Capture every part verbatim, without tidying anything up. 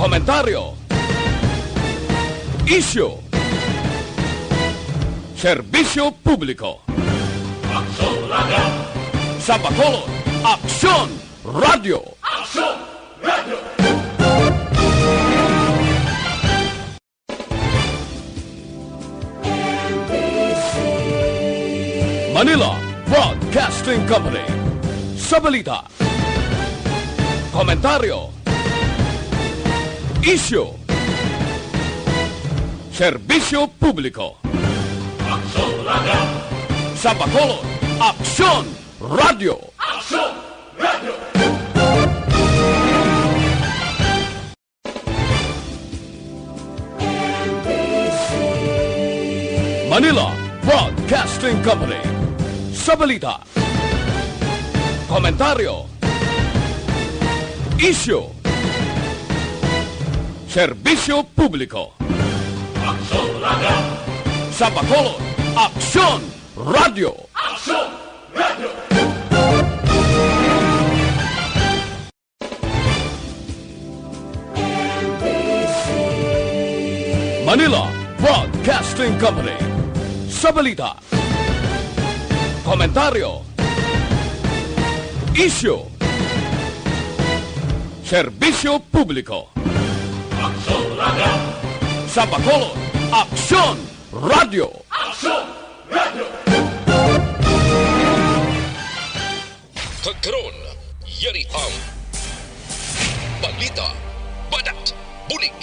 Komentaryo. Isyu. Serbisyo publiko. Aksyon Radio. Sa Bacolod, Aksyon Radio. Aksyon Radio. Manila Broadcasting Company. Sa balita, komentaryo, isyu, serbisyo publiko. Aksyon Radio. Sa Bacolod, Aksyon Radio. Aksyon Radio. Manila Broadcasting Company. Sa balita, komentaryo, isyu, serbisyo publiko. Aksyon Radio. Sa Bacolod, Aksyon Radio. Aksyon Radio. Manila Broadcasting Company. Sa balita, komentaryo, isyu, serbisyo publiko. Aksyon Radio. Sa Bacolod, Aksyon Radio. Aksyon Radio. Kag karon, yari ang balita, banat, bulig.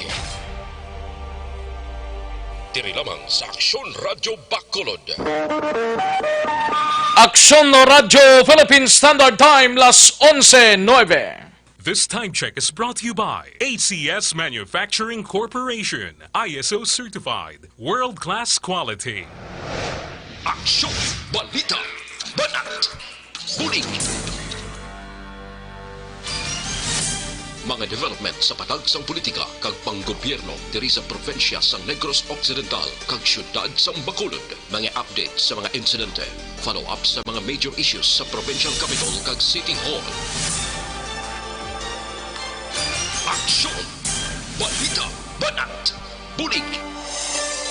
Diri lamang sa Aksyon Radyo Bacolod. Aksyon Radyo Philippine Standard Time, las onse nuebe. This time check is brought to you by A C S Manufacturing Corporation, I S O certified, world-class quality. Aksyon, balita, banat, bulig. Mga development sa patag sang politika kag panggobyerno diri sa probinsya sang Negros Occidental kag siyudad sang Bacolod. Mga update sa mga insidente, follow-up sa mga major issues sa provincial capitol kag city hall. Aksyon! Balita! Banat! Bulig!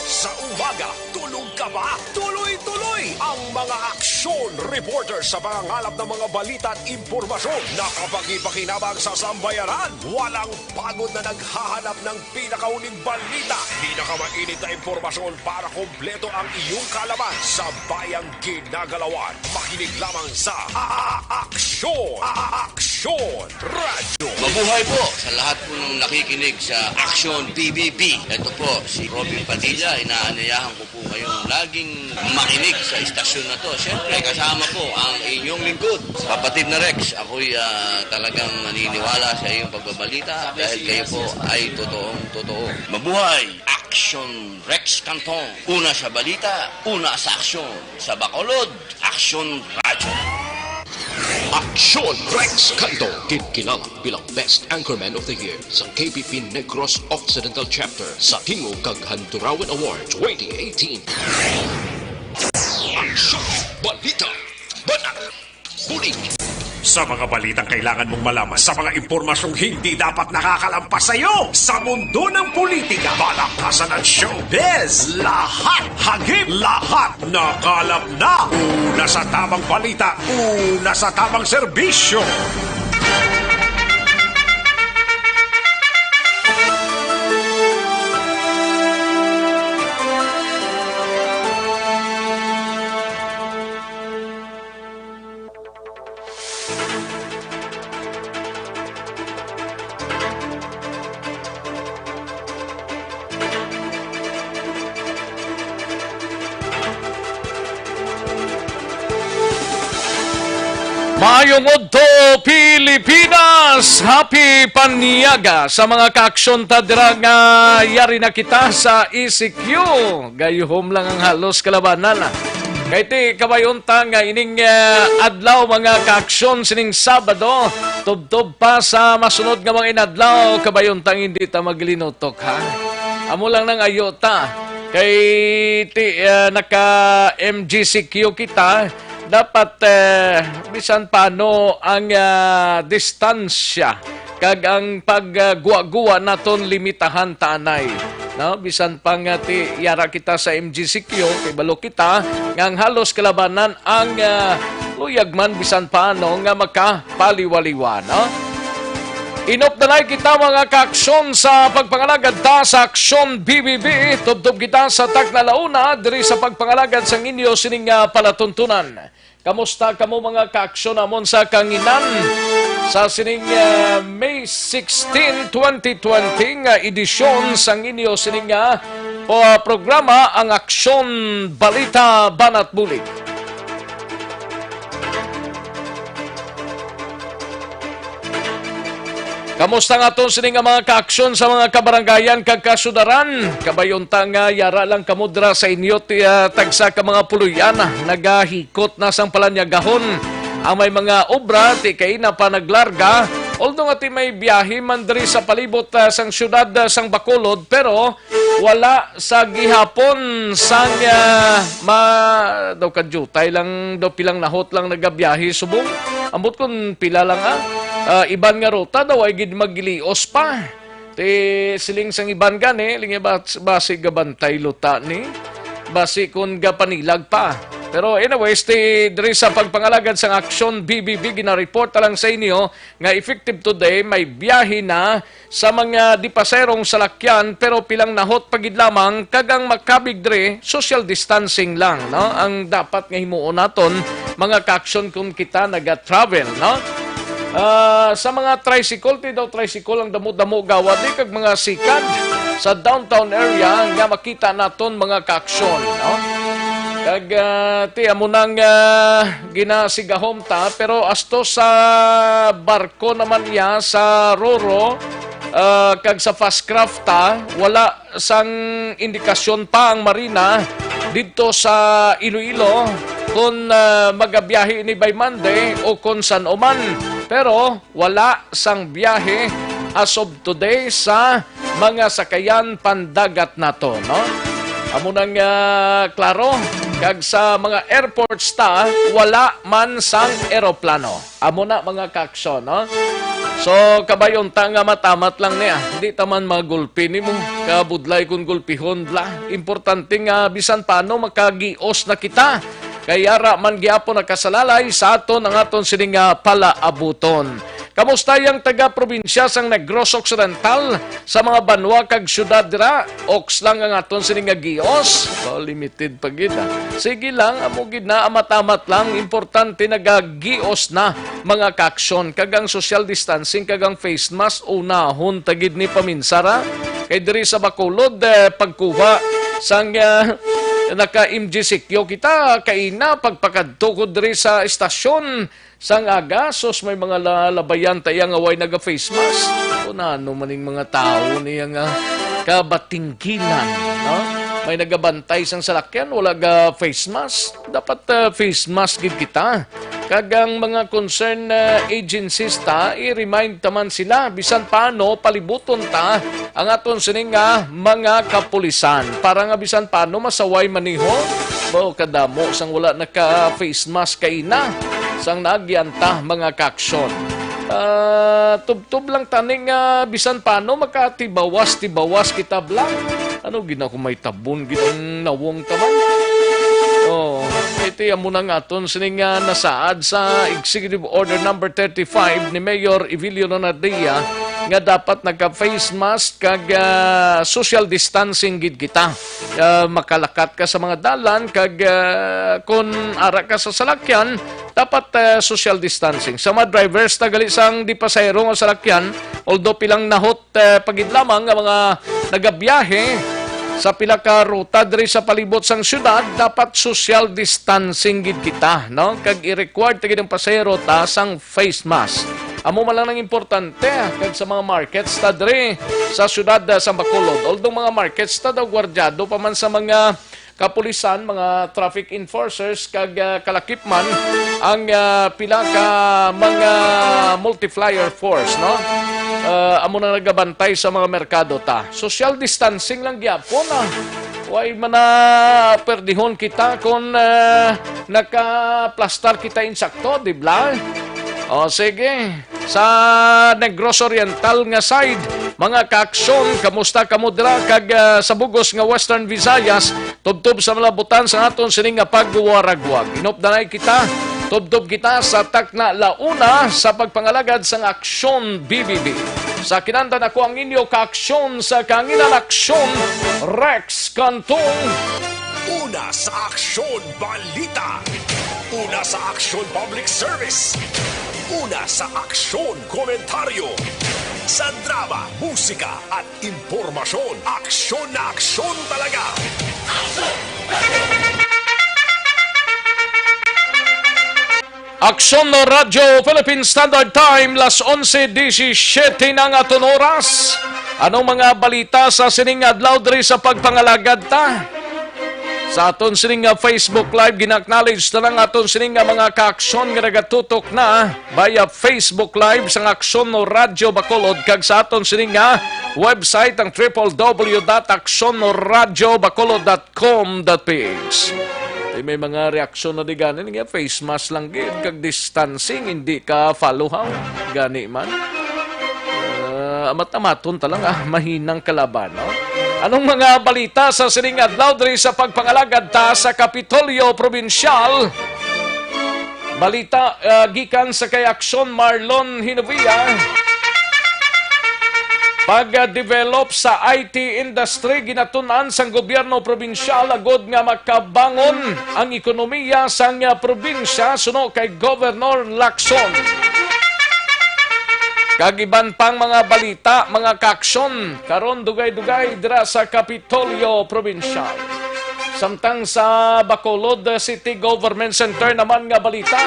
Sa umaga, tulog ka ba? Tuloy-tuloy ang mga aksyon reporter sa pangangalap ng mga balita at impormasyon na kapakipakinabang sa sambayanan. Walang pagod na naghahanap ng pinakahuling balita, pinakamainit na impormasyon para kompleto ang iyong kaalaman sa bayang ginagalawan. Makinig lamang sa A-, A-, Aksyon, A-, A-, Aksyon Radyo. Mabuhay po sa lahat po ng nakikinig sa Aksyon P B B. Ito po si Robin Padilla. Inaanyayahan ko po kayong laging makinig sa istasyon na to. Siyempre, kasama po ang inyong lingkod, kapatid na Rex. Ako'y, ah, talagang naniniwala sa iyong pagbabalita dahil kayo po ay totoong totoo. Mabuhay! Aksyon Rex Canton. Una sa balita, una sa aksyon. Sa Bacolod, Aksyon Radyo. Aksyon Rex Canton, ginkilala bilang Best Anchorman of the Year sa K B P Negros Occidental Chapter sa Tingog kag Handurawan Award twenty eighteen. Aksyon, balita, banat, bulig. Sa mga balitang kailangan mong malaman, sa mga impormasyong hindi dapat nakakalampas sa iyo, sa mundo ng politika, palakasan at showbiz, lahat, hagip, lahat, nakalap na. Una sa tamang balita, una sa tamang serbisyo. Maayong udto, Pilipinas! Happy Panyaga sa mga kaaksyon ta dira nga yari na kita sa E C Q. Gayuhom lang ang halos kalabanan, ah. Kay ti, kabay unta nga ining, eh, adlaw, mga kaaksyon, sining Sabado, tubtob pa sa masunod nga mga inadlaw, kabay unta nga hindi ta maglinutok, ha? Amo lang nang ayo ta. Kay ti, eh, naka M G C Q kita, dapat, eh, bisan paano ang, ah, distansya kag ang pagguwa-guwa naton limitahan ta anay. No? Bisan pa nga ti yara kita sa M G C Q, kay balo kita nga ang halos kalabanan ang ah, luyag man bisan paano nga makapaliwaliwa, no? Inop na lang kita, mga kaaksyon, sa pagpangalagad ta sa Aksyon B B B. Tubtob kita sa takna launa diri sa pagpangalagad sang inyo sining ah, palatuntunan. Kamusta kamo, mga kaaksyon, amon sa kanginan sa sining ah, May sixteen, twenty twenty nga edisyon sang inyo sining ah, po- programa, ang Aksyon Balita Banat Bulig? Kamusta nga aton sini nga mga kaaksyon sa mga kabarangayan kag kasudaran? Kabay unta nga yara lang kamo dira sa inyo ti, ah, tagsa ka mga puloy-an, nagahikot na sang palanyagahon. Ang may mga obra ti kaina pa naglarga, although nga ti may biyahe man diri sa palibot, ah, sang siyudad, ah, sang Bacolod, pero wala sa gihapon sang, ah, ma-, daw kadiyutay lang, daw pilang nahot lang nagabiyahe subong. Ambot kun pila lang, ah. Ah, iban nga ruta daw ay gid maglios pa. Ti siling sang iban gani, lingi bas-, basi gabantay luta ni. Basi kun gapanilag pa. Pero anyways, ti diri sa pagpangalagad sang Aksyon B B B, ginareport lang sa inyo nga effective today, may biyahe na sa mga dipaserong salakyan, pero pilang nahot pa gid lamang, kag ang makabig dre, social distancing lang, no? Ang dapat nga himuon naton, mga kaaksyon, kung kita naga-travel, no? Ah, sa mga tricycle, ti daw tricycle ang damo-damo gawad, eh, kag mga sikad sa downtown area nga makita naton, mga kaaksyon, no? Kag, ah, ti amo nang, ah, ginasigahom ta, pero asto sa barko naman niya sa Roro, ah, kag sa Fastcraft, ah, wala sang indikasyon pa ang Marina didto sa Iloilo kung, ah, magabiyahe ini by Monday o kung san-o man. Pero wala sang biyahe as of today sa mga sakayan pandagat nato, no? Amo nang, ah, klaro, kag sa mga airports ta, wala man sang eroplano. Amo na, mga kaaksyon, no? So, kabay unta nga matamat lang niya. Hindi ta man magulpi nimo. Kabudlay kung gulpihon bla. Importante nga bisan paano makagios na kita. Kay ara man gyapon nakasalalay sa aton ang aton sining nga palaabuton. Kamusta yang taga-probinsya sang Negros Occidental, sa mga banwa kag syudad dira? Oks lang ang aton sini nga gios. Oh, limited pa gid, ah. Sige lang, amo gid na, amat-amat lang. Importante nagagios na, mga kaaksyon, kag ang social distancing kag ang face mask, unahon ta gid ni paminsara. Kay diri sa Bacolod, eh, pagkuha sang, eh, naka-M G C Q kita, kaina, pagpakadto ko diri sa estasyon, sang aga, sus, may mga la-, labayan ta iya nga way naga-face mask. Kung ano man ning mga tawo niya nga kabatinggilan, no? May nagabantay sang salakyan, wala ga face mask. Dapat, ah, face mask gid kita. Kag ang mga concern, ah, agencies ta, i-remind ta man sila, bisan paano palibuton ta ang aton sini nga mga kapulisan para nga bisan paano masaway maniho. Bo, kadamo sang wala naka face mask kaina sang naagyan ta, mga kaaksyon. Ah, tubtob lang tani nga bisan paano makatibawas-tibawas kita bla. Ano gina ko may tabon gid ang nawong taman? Oh, iti amo na nga aton sini nga nasaad sa Executive Order number thirty-five ni Mayor Evelio Leonardia nga dapat nagka face mask kag, ah, social distancing gid kita. Ah, makalakat ka sa mga dalan kag, ah, kon ara ka sa salakyan, dapat, ah, social distancing. Sa mga drivers ta gali sang di pasahero nga salakyan, although pilang nahot, ah, pa gid lamang nga mga nagabiyahe sa pila ka ruta diri sa palibot sang syudad, dapat social distancing gid kita, no? Kag i-required ta gid ang pasahero ta sang face mask. Amo man lang ang importante, ah, kag sa mga markets ta diri sa siyudad, ah, sa Bacolod. Although mga markets ta daw gwardyado pa man sa mga kapulisan, mga traffic enforcers, kag, ah, kalakip man ang, ah, pila ka mga multiplier force, no? Ah, amo nang nagabantay sa mga merkado ta. Social distancing lang gyapon, ah. Way man na perdihon kita kung, ah, nakaplastar kita insakto, di ba? O, sige. Sa Negros Oriental nga side, mga kaaksyon, kamusta kamo dira? Kag, ah, sa bugos nga Western Visayas, tubtob sa malabutan sa aton sini nga pagwaragwag. Hinupdanay kita, tubtob kita sa takna la una sa pagpangalagad sang Aksyon B B B. Sa kinandan ako ang inyo kaaksyon sa kanginan aksyon, Rex Cantong. Una sa Aksyon Balita. Una sa Aksyon Public Service. Una sa Aksyon Komentaryo. Sa drama, musika, at impormasyon, aksyon na aksyon talaga. Aksyon no Radyo Philippine Standard Time, las onse disisiete na ang aton oras. Anong mga balita sa sining adlaw diri sa pagpangalagad ta? Sa aton sining nga Facebook Live, gina-acknowledge ta lang aton sining nga mga kaaksyon nga nagatutok na via Facebook Live sang Aksyon no Radyo Bacolod, kag sa aton sining nga website, ang triple W dot aksyon no radyo bacolod dot com dot P H. Di may mga reaksyon na di gani nga face mask lang gid kag distancing, hindi ka follow how. Gani man. Ah, amat-amaton ta lang, ah, mahinang kalaban, no? Anong mga balita sa sining adlaw diri sa pagpangalagad ta sa Kapitolyo Probinsyal? Balita, ah, gikan sa kay Aksyon Marlon Hinovia. Pag-develop sa I T industry ginatun-an sang gobyerno probinsyal agud nga makabangon ang ekonomiya sang probinsya, suno kay Governor Lacson. Kag iban pang mga balita, mga kaaksyon, karon dugay-dugay dira sa Kapitolyo Probinsyal. Samtang sa Bacolod City Government Center naman nga balita,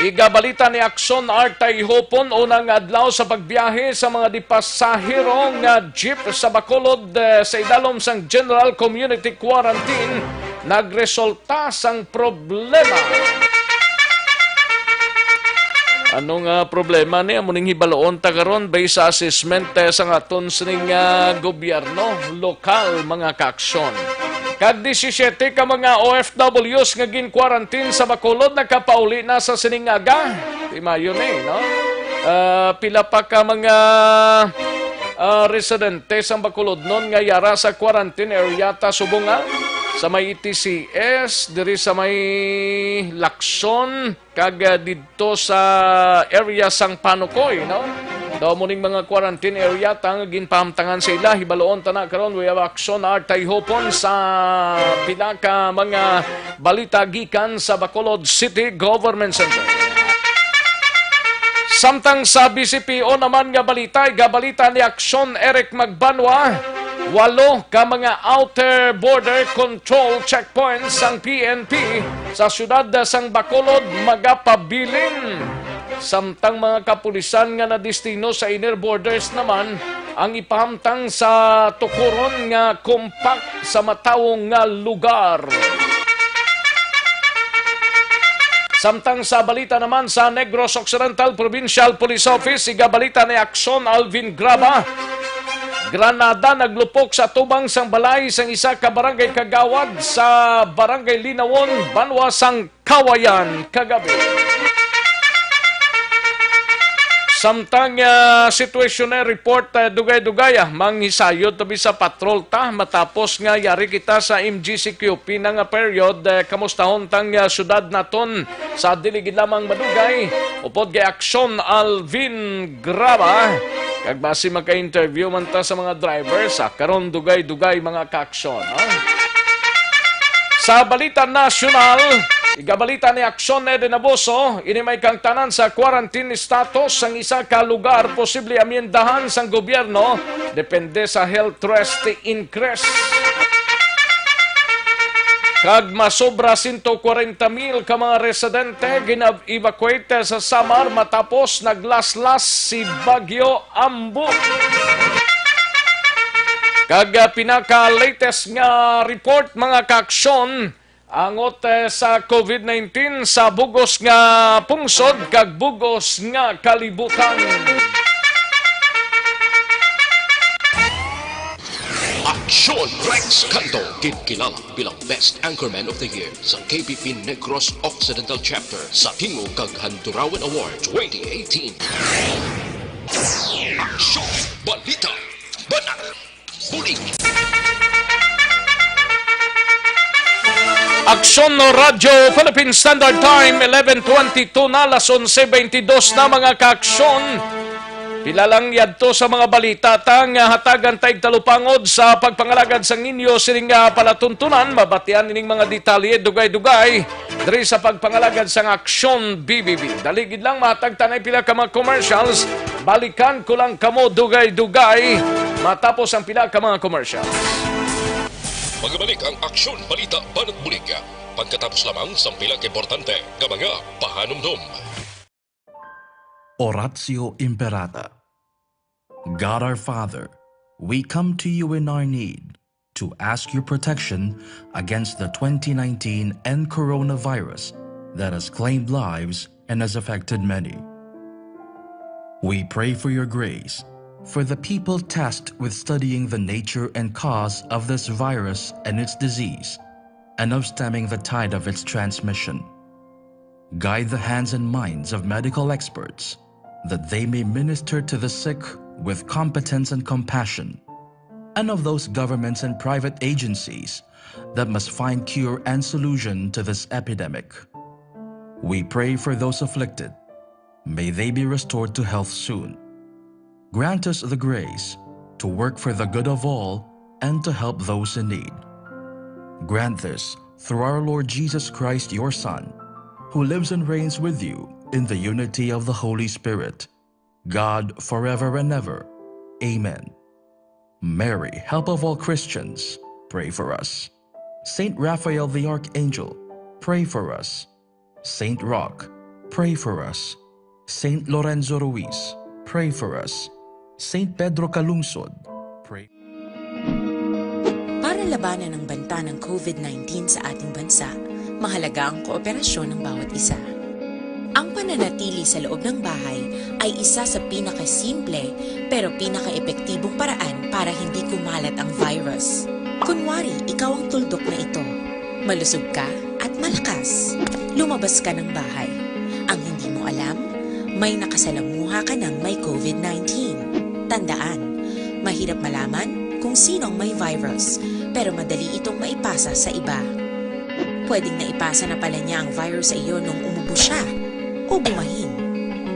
igabalita ni Aksyon Artay Hopon, unang adlaw sa pagbiyahe sa mga dipasahero nga jeep sa Bacolod, eh, sa idalom sang General Community Quarantine, nagresulta sang problema. Ano nga problema ni? Amo ning hibaloon ta karon based sa assessment, eh, sang aton sining, ah, gobyerno lokal, mga kaaksyon. Kag disisiete ka mga O F Ws nga gin-quarantine sa Bacolod nakapauli na sa sining aga. Di mayo ni, no? Ah, pila pa ka mga, ah, residente sang Bacolodnon nga yara sa quarantine area ta subong nga sa may E T C S, diri sa may Lacson, kag, ah, didto sa area sang Panukoy, no? Daw mo ning mga quarantine area ta nga ginpahamtangan sa ila, hibaloon ta na karon. We have Aksyon Artay Hopon sa pila ka mga balita gikan sa Bacolod City Government Center. Samtang sa B C P O naman nga balita, igabalita ni Aksyon Eric Magbanwa, walo ka mga outer border control checkpoints sang P N P sa siyudad sang Bacolod magapabilin. Samtang mga kapulisan nga nadistino sa inner borders naman ang ipahamtang sa tukuron nga compact sa matawo nga lugar. Samtang sa balita naman sa Negros Occidental Provincial Police Office, igabalita ni Aksyon Alvin Graba, granada naglupok sa tubang sang balay sang isa ka barangay kagawad sa Barangay Linawon, banwa sang Kawayan kagabi. Samtang, ah, situation report, ah, dugay-dugay, ah, manghisayod tabi sa patrol ta matapos nga yari kita sa M G C Q P na nga period, eh, kamustahon tang, ah, syudad naton sa dili gid lamang madugay upod kay Aksyon Alvin Graba. Kag basi maka-interview man ta sa mga driver sa karon dugay-dugay, mga kaaksyon, ha? Sa balita nasyonal, igabalita ni Aksyon Eden Abuso, ini may kangtanan sa quarantine status sang isa ka lugar posible amyendahan sang gobyerno depende sa health risk increase. Kag masobra sento kwarenta mil ka mga residente gina-evacuate sa Samar matapos naglaslas si Bagyo Ambo. Kag, ah, pinaka-latest nga report, mga kaaksyon, angot, eh, sa COVID nineteen sa bugos nga pungsod kag bugos nga kalibutan. Sean Rex Canto, ginkilala bilang Best Anchorman of the Year sa K P P Negros Occidental Chapter sa Tingog kag Handurawan Award twenty eighteen. Aksyon, balita, banat, bulig. Aksyon no Radyo Philippine Standard Time, eleven twenty-two na, alas onse bentidós na, mga kaaksyon. Pila lang yadto sa mga balita ta nga hatagan ta igtalupangod sa pagpangalagad sang inyo sining nga palatuntunan. Mabatian ining mga detalye dugay-dugay diri sa pagpangalagad sang Aksyon B B B. Dali gid lang, mahatag ta na pila ka mga commercials. Balikan ko lang kamo dugay-dugay matapos ang pila ka mga commercials. Magabalik ang Aksyon Balita Banat Bulig pagkatapos lamang sang pila ka importante nga mga pahanumdom. Oratio Imperata. God our Father, we come to you in our need to ask your protection against the twenty nineteen N coronavirus that has claimed lives and has affected many. We pray for your grace for the people tasked with studying the nature and cause of this virus and its disease, and of stemming the tide of its transmission. Guide the hands and minds of medical experts, that they may minister to the sick with competence and compassion, and of those governments and private agencies that must find cure and solution to this epidemic. We pray for those afflicted. May they be restored to health soon. Grant us the grace to work for the good of all and to help those in need. Grant this through our Lord Jesus Christ, your Son, who lives and reigns with you in the unity of the Holy Spirit, God, forever and ever. Amen. Mary, help of all Christians, pray for us. Saint Raphael the Archangel, pray for us. Saint Roch, pray for us. Saint Lorenzo Ruiz, pray for us. Saint Pedro Calungsod, pray. Para labanan ang banta ng COVID nineteen sa ating bansa, mahalaga ang kooperasyon ng bawat isa. Ang pananatili sa loob ng bahay ay isa sa pinakasimple pero pinakaepektibong paraan para hindi kumalat ang virus. Kunwari, ikaw ang tuldok na ito. Malusog ka at malakas. Lumabas ka ng bahay. Ang hindi mo alam, may nakasalamuha ka ng may COVID nineteen. Tandaan, mahirap malaman kung sino ang may virus, pero madali itong maipasa sa iba. Pwedeng naipasa na pala niya ang virus sa iyo nung umubo siya, o bumahin.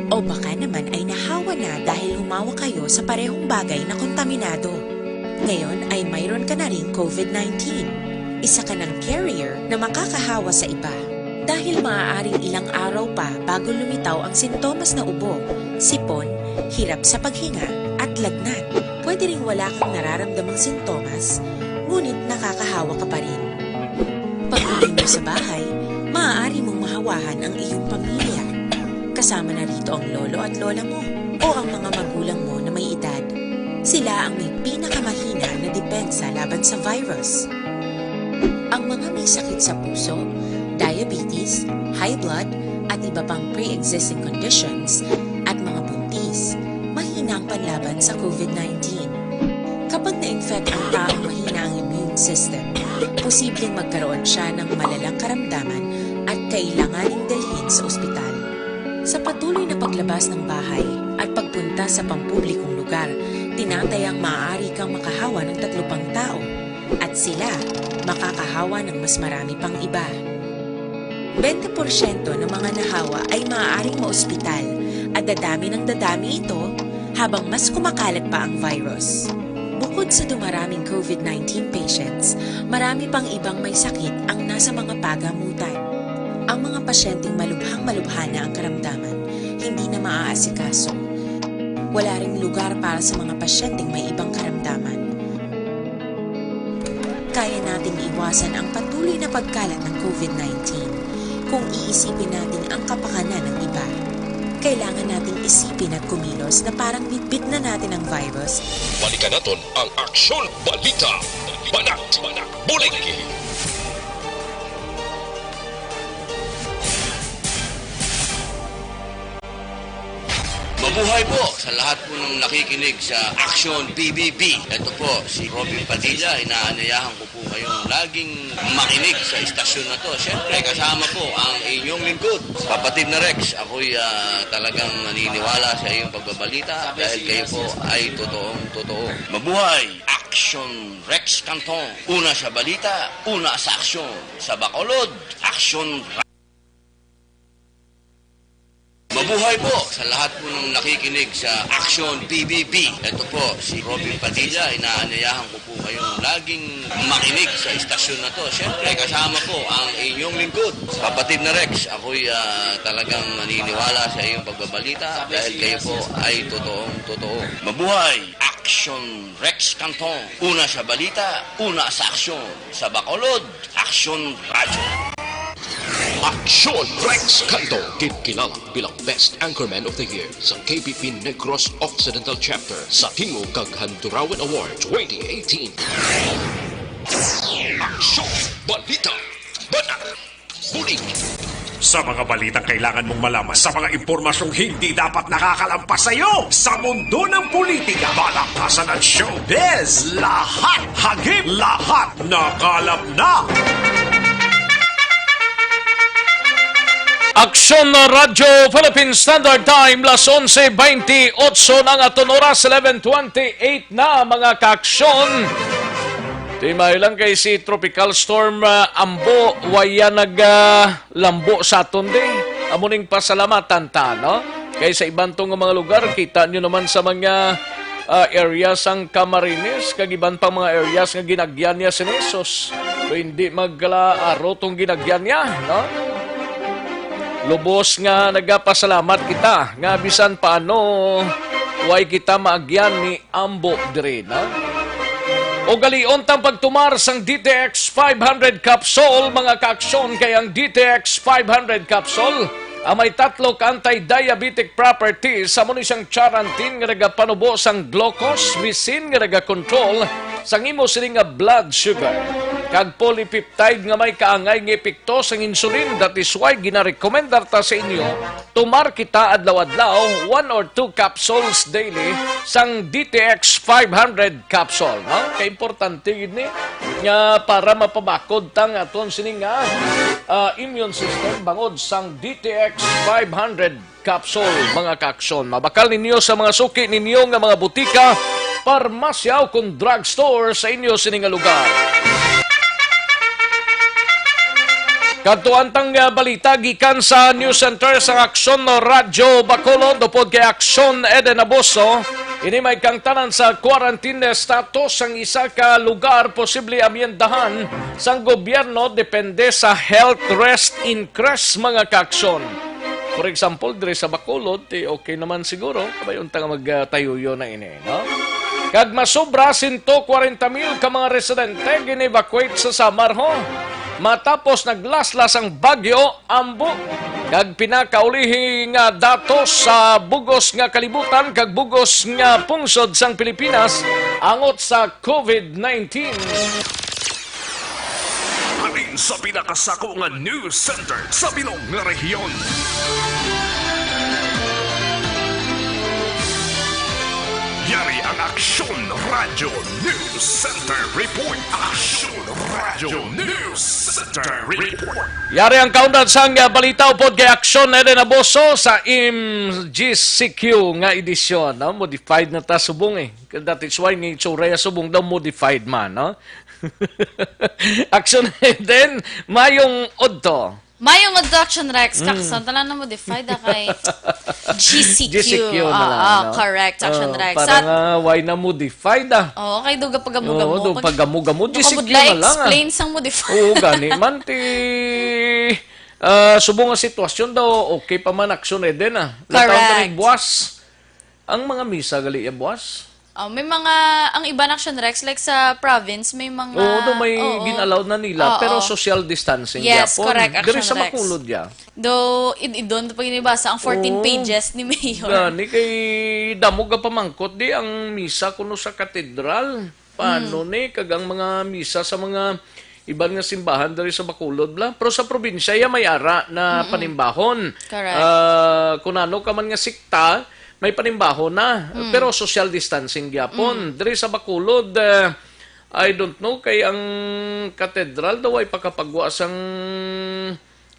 O baka naman ay nahawa na dahil humawak kayo sa parehong bagay na kontaminado. Ngayon ay mayroon ka na ring COVID nineteen. Isa ka ng carrier na makakahawa sa iba. Dahil maaaring ilang araw pa bago lumitaw ang sintomas na ubo, sipon, hirap sa paghinga, at lagnat. Pwede ring wala kang nararamdamang sintomas, ngunit nakakahawa ka pa rin. Pag-uwi mo sa bahay, maaari mong mahawahan ang iyong pamilya. Kasama na rito ang lolo at lola mo o ang mga magulang mo na may edad. Sila ang may pinakamahina na depensa laban sa virus. Ang mga may sakit sa puso, diabetes, high blood, at iba pang pre-existing conditions, at mga buntis, mahina ang panlaban sa COVID nineteen. Kapag na-infect ang taong mahina ang immune system, posibleng magkaroon siya ng malalang karamdaman at kailanganing dalhin sa ospital. Sa patuloy na paglabas ng bahay at pagpunta sa pampublikong lugar, tinatayang maaari kang makahawa ng tatlo pang tao, at sila makakahawa ng mas marami pang iba. Bente porsyento ng mga nahawa ay maaaring maospital, at dadami ng dadami ito habang mas kumakalat pa ang virus. Bukod sa dumaraming COVID nineteen patients, marami pang ibang may sakit ang nasa mga pagamutan. Ang mga pasyenteng malubhang-malubha na ang karamdaman, hindi na maaasikaso. Wala ring lugar para sa mga pasyenteng may ibang karamdaman. Kaya nating iwasan ang patuloy na pagkalat ng COVID nineteen kung iisipin natin ang kapakanan ng iba. Kailangan nating isipin at kumilos na parang bitbit na natin ang virus. Balikan naton ang Aksyon Balita, Banat, Bulig. Mabuhay po sa lahat po ng nakikinig sa Action P B B. Ito po si Robin Padilla. Inaanyayahan ko po kayong laging makinig sa istasyon na to. Siyempre, kasama po ang inyong lingkod, Kapatid na Rex. Ako'y ah, talagang naniniwala sa iyong pagbabalita dahil kayo po ay totoong totoo. Mabuhay! Action Rex Canton. Una sa balita, una sa aksyon. Sa Bacolod, Action Mabuhay po sa lahat po ng nakikinig sa Action P B B. Ito po si Robin Padilla. Inaanyayahan ko po kayong laging makinig sa istasyon na to. Siyempre, kasama po ang inyong lingkod, Kapatid na Rex. Ako'y ah, talagang naniniwala sa iyong pagbabalita dahil kayo po ay totoong totoo. Mabuhay! Action Rex Canton. Una sa balita, una sa aksyon. Sa Bacolod, Action Radyo. Action Rex Canto, kinkilala bilang Best Anchorman of the Year sa K P P Negros Occidental Chapter sa Tingog kag Handurawan Award twenty eighteen. Action Balita, Banat, Bulig. Sa mga balitang kailangan mong malaman, sa mga impormasyong hindi dapat nakakalampas sa iyo, sa mundo ng politika, balakasan at showbiz, lahat hagip, lahat nakalap na. Aksyon na Radyo Philippine Standard Time, las onse veintiocho na ang aton oras, eleven twenty-eight na, mga kaaksyon. Di maayo lang kay si Tropical Storm ah, Ambo, waya nag ah, lambo sa aton di. Amo ning pasalamatan ta, no? Kay sa iban to nga mga lugar, kita nyo naman sa mga ah, area sang Camarines, kag iban pang mga areas nga ginagyan niya si Jesus. So, hindi magkalaaro tong ginagyan niya, no? Lubos nga nagapasalamat kita nga bisan paano way kita maagyan ni Ambo diri, no? Ugalion tang pagtumar sang D T X five hundred capsule, mga kaaksyon, kay ang D T X five hundred capsule ang may tatlo ka anti-diabetic properties, amo ni siyang charantin nga nagapanubo sang glucose, bisin nga nagakontrol sang imo sini nga blood sugar, kag polypeptide nga may kaangay nga epekto sang insulin. That is why ginarekomendar ta sa inyo, tumar kita adlaw-adlaw, one or two capsules daily sang D T X five hundred capsule, no? Kay importante gid ni nga para mapabakod tang aton sini nga ah, immune system bangod sang D T X five hundred capsule, mga kaaksyon. Mabakal ninyo sa mga suki ninyo nga mga butika, parmasya o kon drugstore sa inyo sini nga lugar. Kadtuan tang ah, balita gikan sa News Center sang Aksyon Radyo Bacolod upod kay Aksyon Eden Abuso. Ini may kangtanan sa quarantine status sang isa ka lugar posible amyendahan sang gobyerno depende sa health risk increase, mga kaaksyon. For example, diri sa Bacolod, ti okay naman siguro, kabay unta nga magtayuyo na ini, no? Kag masobra sento kwarenta mil ka mga residente gin-evacuate sa Samar, ho, matapos naglaslas ang bagyo Ambo. Kag pinakaulihi nga datos sa bugos nga kalibutan kag bugos nga pungsod sang Pilipinas angot sa COVID nineteen. Halin sa pinakasako nga news center sa bilog nga rehiyon. Yari ang Aksyon Radyo News Center Report. Aksyon Radyo News Center Report. Yari ang kaundan sang, ah, balita upod kay Aksyon Eden Abuso sa M G C Q nga edisyon, no? Modified na ta subong, eh. That is why ni itsura ya subong daw modified man, no? Aksyon Eden, mayong udto. Mayong udto, Action Rex. Mm. Kaksan, talang na modified, ah, kay G C Q. G C Q na lang, ah, no? Correct, Action Rex. Para nga, why na modified, ah? Oo, kay duga pagamo-gamo. Oo, do pagamo-gamo. G C Q na lang, ah. Explain sang modified. Oo, gani man, ti, ah, subong nga sitwasyon daw, okay pa man, Action Eden, ah. Lataw na ni buwas. Ang mga misa gali ya buwas? Oh, may mga, ang iban, Action Rex, like sa province, may mga, oo, do may gin-allow na nila, pero social distancing gyapon. Yes, correct, Action Rex. Diri sa Bacolod ya. Do, id-idon pa ginibasa ang fourteen pages ni Mayor. Gani kay damo ga pamangkot di ang misa kuno sa katedral. Paano ni? Kag ang mga misa sa mga iban nga simbahan diri sa Bacolod, bla. Pero sa probinsya, ya may ara na panimbahon. Correct. Ah, kun ano ka man nga sikta, May panimbaho na, Mm. pero social distancing gyapon. Mm. Diri sa Bacolod, eh, I don't know, kay ang katedral daw ay pakapagwa sang,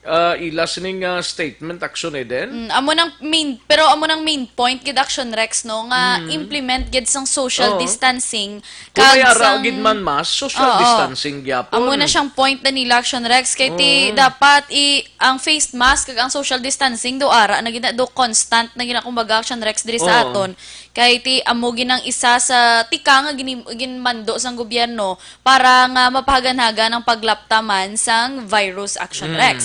ah, ila sining, ah, statement, Action Eden. Mm, amo nang main, pero amo nang main point gid, Action Rex, no, nga Mm. implement gid sang social Oo. distancing Kung may kag ara sang gid man mas, social Oo. distancing gyapon. Amo na siyang point na nila, Action Rex, kay ti Oo. dapat i ang face mask kag ang social distancing do ara na gid na, do constant na gid na, kumbaga, Action Rex, diri sa Oo. aton. Kay ti amo gid ang isa sa tika nga gini-, ginmando sang gobyerno para nga mapahaganhagan ang paglaptaman sang virus, Action Mm. Rex.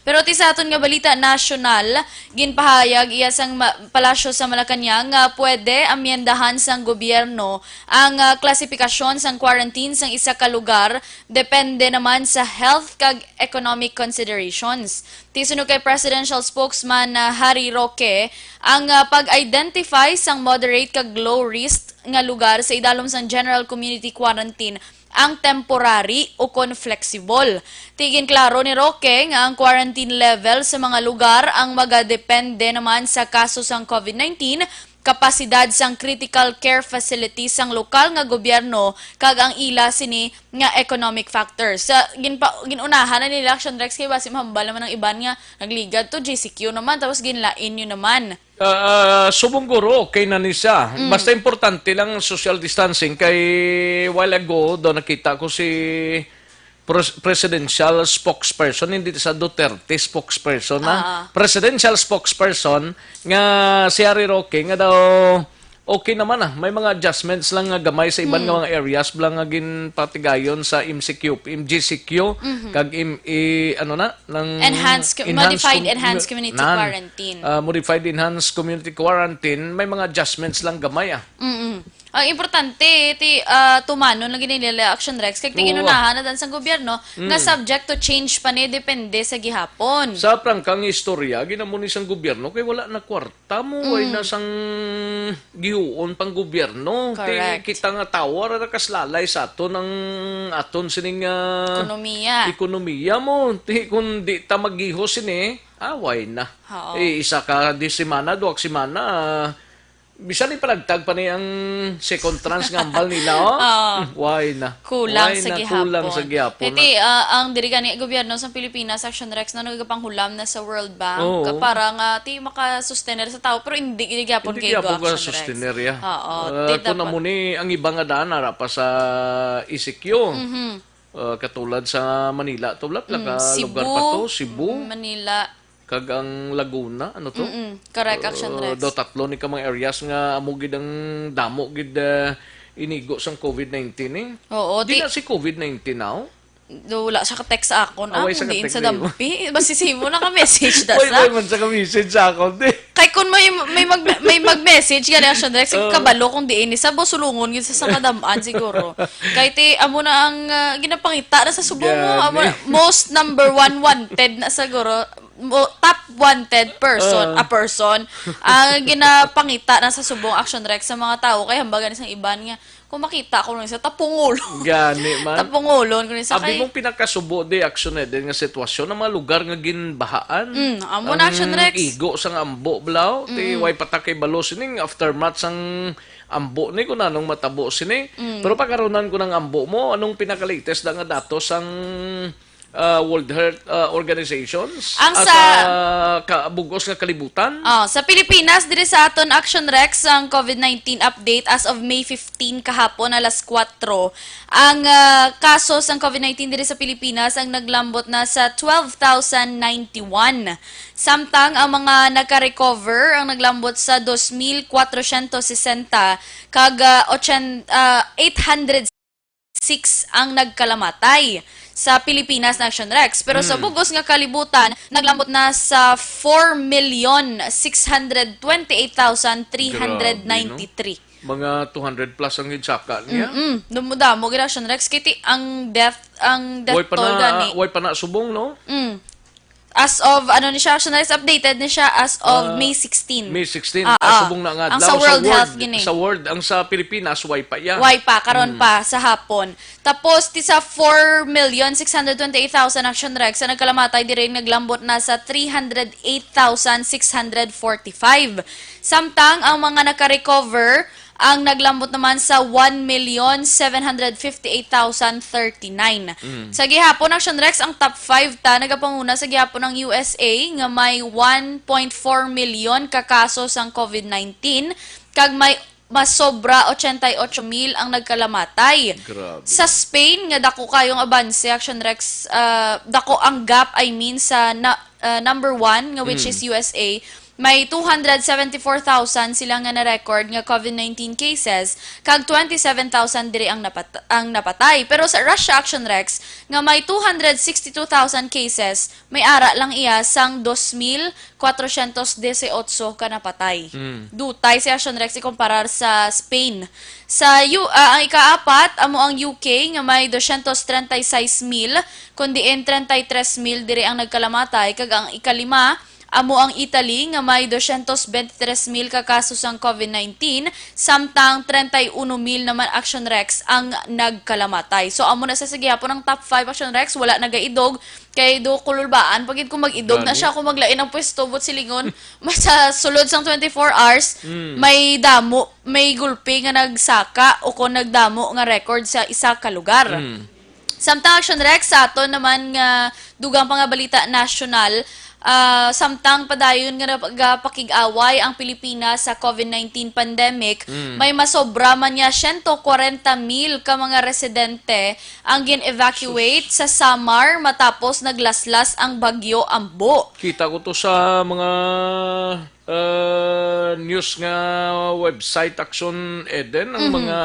Pero ti sa aton nga balita nasyonal, ginpahayag iya sang ma-, Palasyo sa Malacañang nga pwede amyendahan sang gobyerno ang, ah, klasifikasyon sang quarantine sang isa ka lugar depende naman sa health kag economic considerations. Ti suno kay Presidential Spokesman na Harry Roque, ang, ah, pag-identify sang moderate kag low risk nga lugar sa idalom sang general community quarantine ang temporary o kon flexible. Ti ginklaro ni Roque nga ang quarantine level sa mga lugar ang magadepende naman sa kaso sang COVID nineteen, kapasidad sang critical care facility sang lokal nga gobyerno, kag ang ila sini nga economic factors. Sa ginpa, ginunahan na nila, Action Rex, kay basi mahambal naman ang iban nga nagligad to G C Q naman, tapos ginlain nyo naman. Ah, ah, subong guro, okay na ni siya. Mm. Basta importante lang social distancing. Kay while ago, do nakita ko si pres-, presidential spokesperson, hindi sa Duterte spokesperson na. Ah. Presidential spokesperson nga si Harry Roque nga daw okay naman ah. May mga adjustments lang nga gamay sa iban nga mga areas lang nga ginpatigayon sa M C Q, M G C Q, kag M-, i-, ano na, ng Enhanced co- enhanced modified com- enhanced community nan. quarantine. Ah, modified enhanced community quarantine, may mga adjustments lang gamay ah. Mm-mm. Ang importante, ti, ah, tumanon lang gid nila, Action Rex, kay ti Oo. ginunahan na dan sang gobyerno nga Mm. subject to change pa ni, depende sa gihapon. Sa prangkang istorya, ginamo ni sang gobyerno kay wala na kwarta mo, way Mm. na sang gihuon pang gobyerno. Ti Correct. kita nga tawo ra nakaslalay sa aton ang aton sining, ah, Ekonomiya. ekonomiya mo. Ti kung di ta magiho sini, away na. Oo. Eh, isa ka di semana, duha ka semana, ah, bisan ipalagtag pa ni ang second tranche nga ambal nila, oh. Oo. Way na. Kulang Way sa na, gihapon. kulang sa gihapon. Kay ti, ah, ang diri gani gobyerno sa Pilipinas, Action Rex, na nagapanghulam na sa World Bank Oo. ka para nga ti makasustener sa tao, pero hindi gid gihapon Hindi kay gihapon go, Action Rex. Sustener ya. Oo, Ah, ti kung dapat amo ni ang iba nga daan, ara pa sa E C Q. Mhm. Ah, katulad sa Manila, tulad lang Mm, ka Cebu, lugar pa to, Cebu, Manila. Kag ang Laguna, ano to? Mm-mm. Correct, Action Ah, Rex. do tatlo ni ka mga areas nga amo gid ang damo gid, ah, inigo sang COVID nineteen eh. Oo, Di ti- na si COVID nineteen now? Do, wala siya ka-text sa akon. Ah, Ah, way kung siya diin sa ka-text, eh. dampi. Basi simo na ka-message da Way, sa. way man sa ka-message sa akon, di. Kay kung may, may mag, may mag-message gali, Action Rex, Oo. kabalo kung diin ni sa, bo, sulungon gid sa, sa kadam-an siguro. Kay ti, amo na ang, ah, ginapangita na sa subong mo. Gani. Amo na, most number one wanted na siguro. Mo, top wanted person, Ah. a person, ang ginapangita na sa subong, Action Rex, sa mga tao. Kay hambagan sa iban nga, kung makita ko nun sa tapungulon. Gani man. Tapungulon ko nun sa Abi kay mong pinakasubo di, Action Eden, nga sitwasyon ang mga lugar nga ginbahaan. Mm, amo na, Action Rex. Igo sang ambo, blaw. Ti Mm-mm. Way pa ta kay balo sining aftermath sang ambo ni kung anong matabo sini. Mm. Pero pagkarunan ko ng ambo mo, anong pinaka-latest na nga datos sang, ah, World Health, ah, Organizations? Ang Ah, sa sa kabugos nga kalibutan? Oh, sa Pilipinas, diri sa aton Action Rex, ang COVID nineteen update as of May fifteen kahapon, alas kuwatro. Ang, ah, kaso sang COVID nineteen diri sa Pilipinas ang naglambot na sa twelve thousand ninety-one. Samtang ang mga naka-recover ang naglambot sa dos mil kwatrosyentos sesenta kag, ah, ochen-, ah, eight hundred six ang nagkalamatay sa Pilipinas na, Action Rex. Pero sa Mm. bugos nga kalibutan, naglambot na sa four million six hundred twenty-eight thousand three hundred ninety-three. Grabe, no? Mga two hundred plus ang ginsaka niya. Mm-mm. Damo-damo gid, Action Rex. Kay ti ang death, ang death Way pa toll na, gani. way pa na subong, no? Mm. As of, ano ni siya, Action Rex, updated ni siya as of Ah, May sixteen. May sixteen. Ah, Ah, ah. Subong na nga Ang daw sa sa World Health world, gini. Sa world, ang sa Pilipinas, way pa iya. Way pa, karon Mm. pa, sa hapon. Tapos, ti sa four million six hundred twenty-eight thousand, Action Rex, ang nagkalamatay diri, naglambot na sa three hundred eight thousand six hundred forty-five. Samtang ang mga naka-recover, ang naglambot naman sa one million seven hundred fifty-eight thousand thirty-nine. Mm. Sa gihapon, Action Rex, ang top five ta, nagapanguna sa gihapon ang U S A nga may one point four million ka kaso sang COVID nineteen, kag may mas sobra ochenta y ocho mil ang nagkalamatay. Grabe. Sa Spain, nga dako kayong abanse, Action Rex, ah, dako ang gap, I mean, sa na-, ah, number one, nga which Mm. is U S A, may two hundred seventy-four thousand sila nga na-record nga COVID nineteen cases, kag twenty-seven thousand diri ang napat-, ang napatay. Pero sa Russia, Action Rex, nga may two hundred sixty-two thousand cases, may ara lang iya sang dos mil kwatrosyentos dieciocho ka napatay. Mm. Dutay si Action Rex ikumparar sa Spain. Sa U-, ah, ang ikaapat, amo ang U K, nga may dosyentos treinta y seis mil, kun diin treinta y tres mil diri ang nagkalamatay, kag ang ikalima, amo ang Italy, nga may dosyentos bente tres mil ka kaso sang COVID nineteen, samtang treinta y uno mil naman, Action Rex, ang nagkalamatay. So, amo na sa, sa gihapon ang top five, Action Rex, wala nagaidog, kay do kululbaan pa gid kung mag-idog na Gani. siya, kung maglain ang pwesto, but silingon, mas sa sulod sang twenty-four hours, Mm. may damo, may gulpi nga nagsaka o kung nagdamo nga record sa isa ka lugar. Mm. Samtang, Action Rex, sa aton naman nga dugang pa nga balita nasyonal, ah, samtang padayon nga nagapakig-away ang Pilipinas sa COVID nineteen pandemic, Mm. may masobra man niya siyento kwarenta mil ka mga residente ang gin-evacuate Sus. sa Samar matapos naglaslas ang Bagyo Ambo. Kita ko to sa mga, uh, news nga website, Action Eden, ang Mhm. mga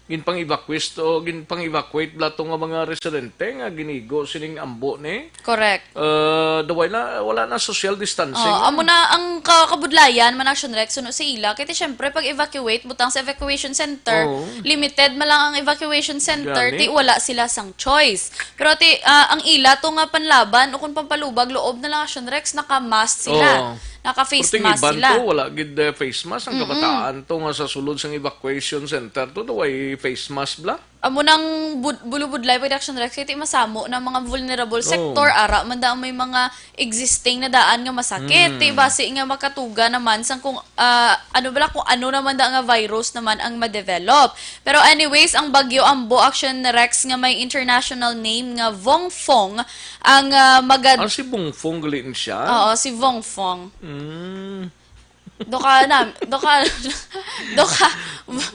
ginpang-evacuate o ginpang-evacuate bala to nga mga residente nga ginigo sining ambo ni. Correct. Uh, the way na, wala na social distancing. Oh, amo na ang ka-, kabudlayan man, Action Rex, suno sa ila. Kay ti, syempre, pag evacuate, butang sa evacuation center, Oo. limited man lang ang evacuation center, Gani. ti wala sila sang choice. Pero ti, ah, ang ila to nga panlaban o kung pampalubag loob na lang, Action Rex, naka-mask sila. Oo. Naka-face Pero ting mask iban sila. to, wala gid, eh, face mask. Ang Mm-mm. kabataan to nga sa sulod sang evacuation center to, do way face mask bala? Amo nang bud-, bulubudlay pa, Action Rex, kay ti masamo na mga vulnerable Oo. sector, ara man da ang may mga existing na daan nga masakit. Mm. Ti basi nga makatuga naman sang kung, ah, ano bala, kung ano naman da nga virus naman ang ma-develop. Pero anyways, ang Bagyo Ambo, Action Rex, nga may international name nga Vongfong, ang, ah, magad- Ah, si Vongfong gali ni siya? Oo, si Vongfong. Mm. Do ka na, do ka, do ka,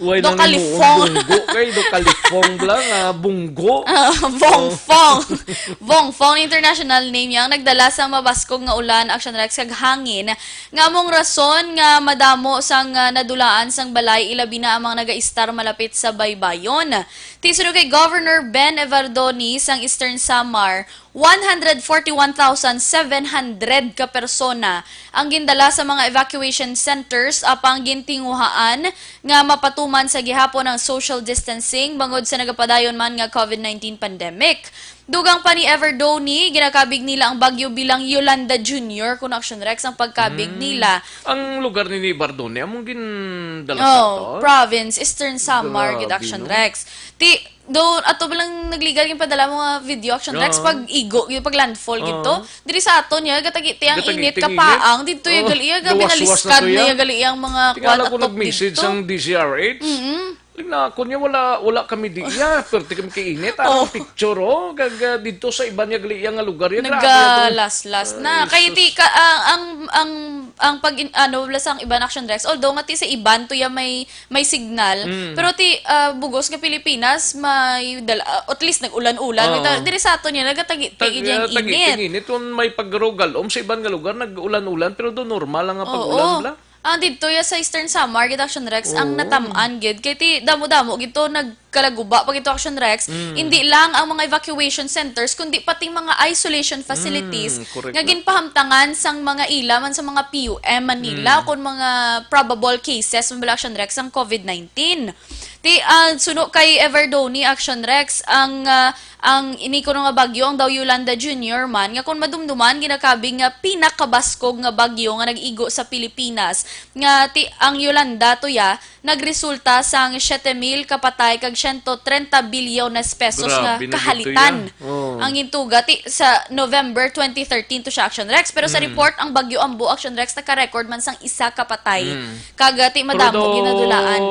Why do nang ka himuon lifong. Bunggo kay do ka lifong bala nga bunggo? Ah, Vongfong. Oh. Vongfong, international name yang nagdala sang mabaskog nga ulan, Action Rex, kag hangin, nga among rason nga madamo sang, ah, nadulaan sang balay, ilabi na ang mga nagaistar malapit sa baybayon. Ti suno kay Governor Ben Evardone sang Eastern Samar, one hundred forty-one thousand seven hundred ka persona ang gindala sa mga evacuation centers, apang gintinguhaan nga mapatuman sa gihapon ang social distancing bangod sa nagapadayon man nga COVID nineteen pandemic. Dugang pa ni Evardone, ginakabig nila ang bagyo bilang Yolanda Junior, kun Action Rex ang pagkabig Mm. nila. Ang lugar ni, ni Evardone, among gindala sa Oh, aton? Province, Eastern Samar, Grabe, gid Action no? Rex. Ti, do, ato ba lang nagligal yung padala mo nga video, Action Rex, Oo. pag igo, yung pag landfall Oo. gito? Diri sa aton niya, gatagiti ang Gatagiti init, ang init. kapaang, dito yung Oo. gali, iya, gabi Gawaswas na naliskan to, na ya. yung gali, ang mga Tingala kwan ko atop nag-message dito. ang D Z R H. Mm-mm. Tingnan ko niya, wala, wala kami di iya. Perte kami kay init. Ang Oh. picture, oh. Kag, ah, dito sa iban niya gali iya nga lugar, ya, grabe, ah, Nagalaslas na. Ay, Kaya sus. ti ka, ang, ang, ang, ang pag, in-, ano, wala sang iban Action Rex. Although nga ti sa iban to ya may, may signal. Mm. Pero ti, ah, bugos nga Pilipinas, may dal-, ah, at least nag-ulan-ulan. Oo. May ta-, diri sa aton niya, nagatagi-tigi Tag-, niya ang ah, tagi-, init. tagi-, init. Kung may pagrugal, um, sa iban nga lugar, nag-ulan-ulan, pero do normal lang ang Oo. pag-ulan, bla. Ang didto ya sa Eastern Samar, gid Action Rex, ang Oo. natam-an gid. Kay ti damo-damo gid to, nagkalaguba pa gid to, Action Rex. Mm. Hindi lang ang mga evacuation centers, kundi pati mga isolation facilities Mm, correct nga na. ginpahamtangan sang mga ila man sa mga P U M Manila Mm. kung mga probable cases man bala, Action Rex, ang COVID nineteen. Ti, ah, suno kay Everdoni, Action Rex, ang, ah, ang ini kuno nga bagyo, ang daw Yolanda Junior man, nga kung madumduman, ginakabig nga pinakabaskog nga bagyo nga nag-igo sa Pilipinas. Nga ti, ang Yolanda, tuya, nagresulta sang siyete mil ka patay kag siyento trenta bilyones pesos nga Grabe na gid to kahalitan. Ya. Oh. Ang gintuga ti sa November twenty thirteen to siya, Action Rex. Pero sa Mm. report, ang Bagyo Ambo, Action Rex, naka-record man sang isa ka patay. Mm. Kag, ah, ti Pero madamo daw, ginadulaan.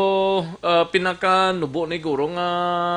Ah, pinakanubo ni guro nga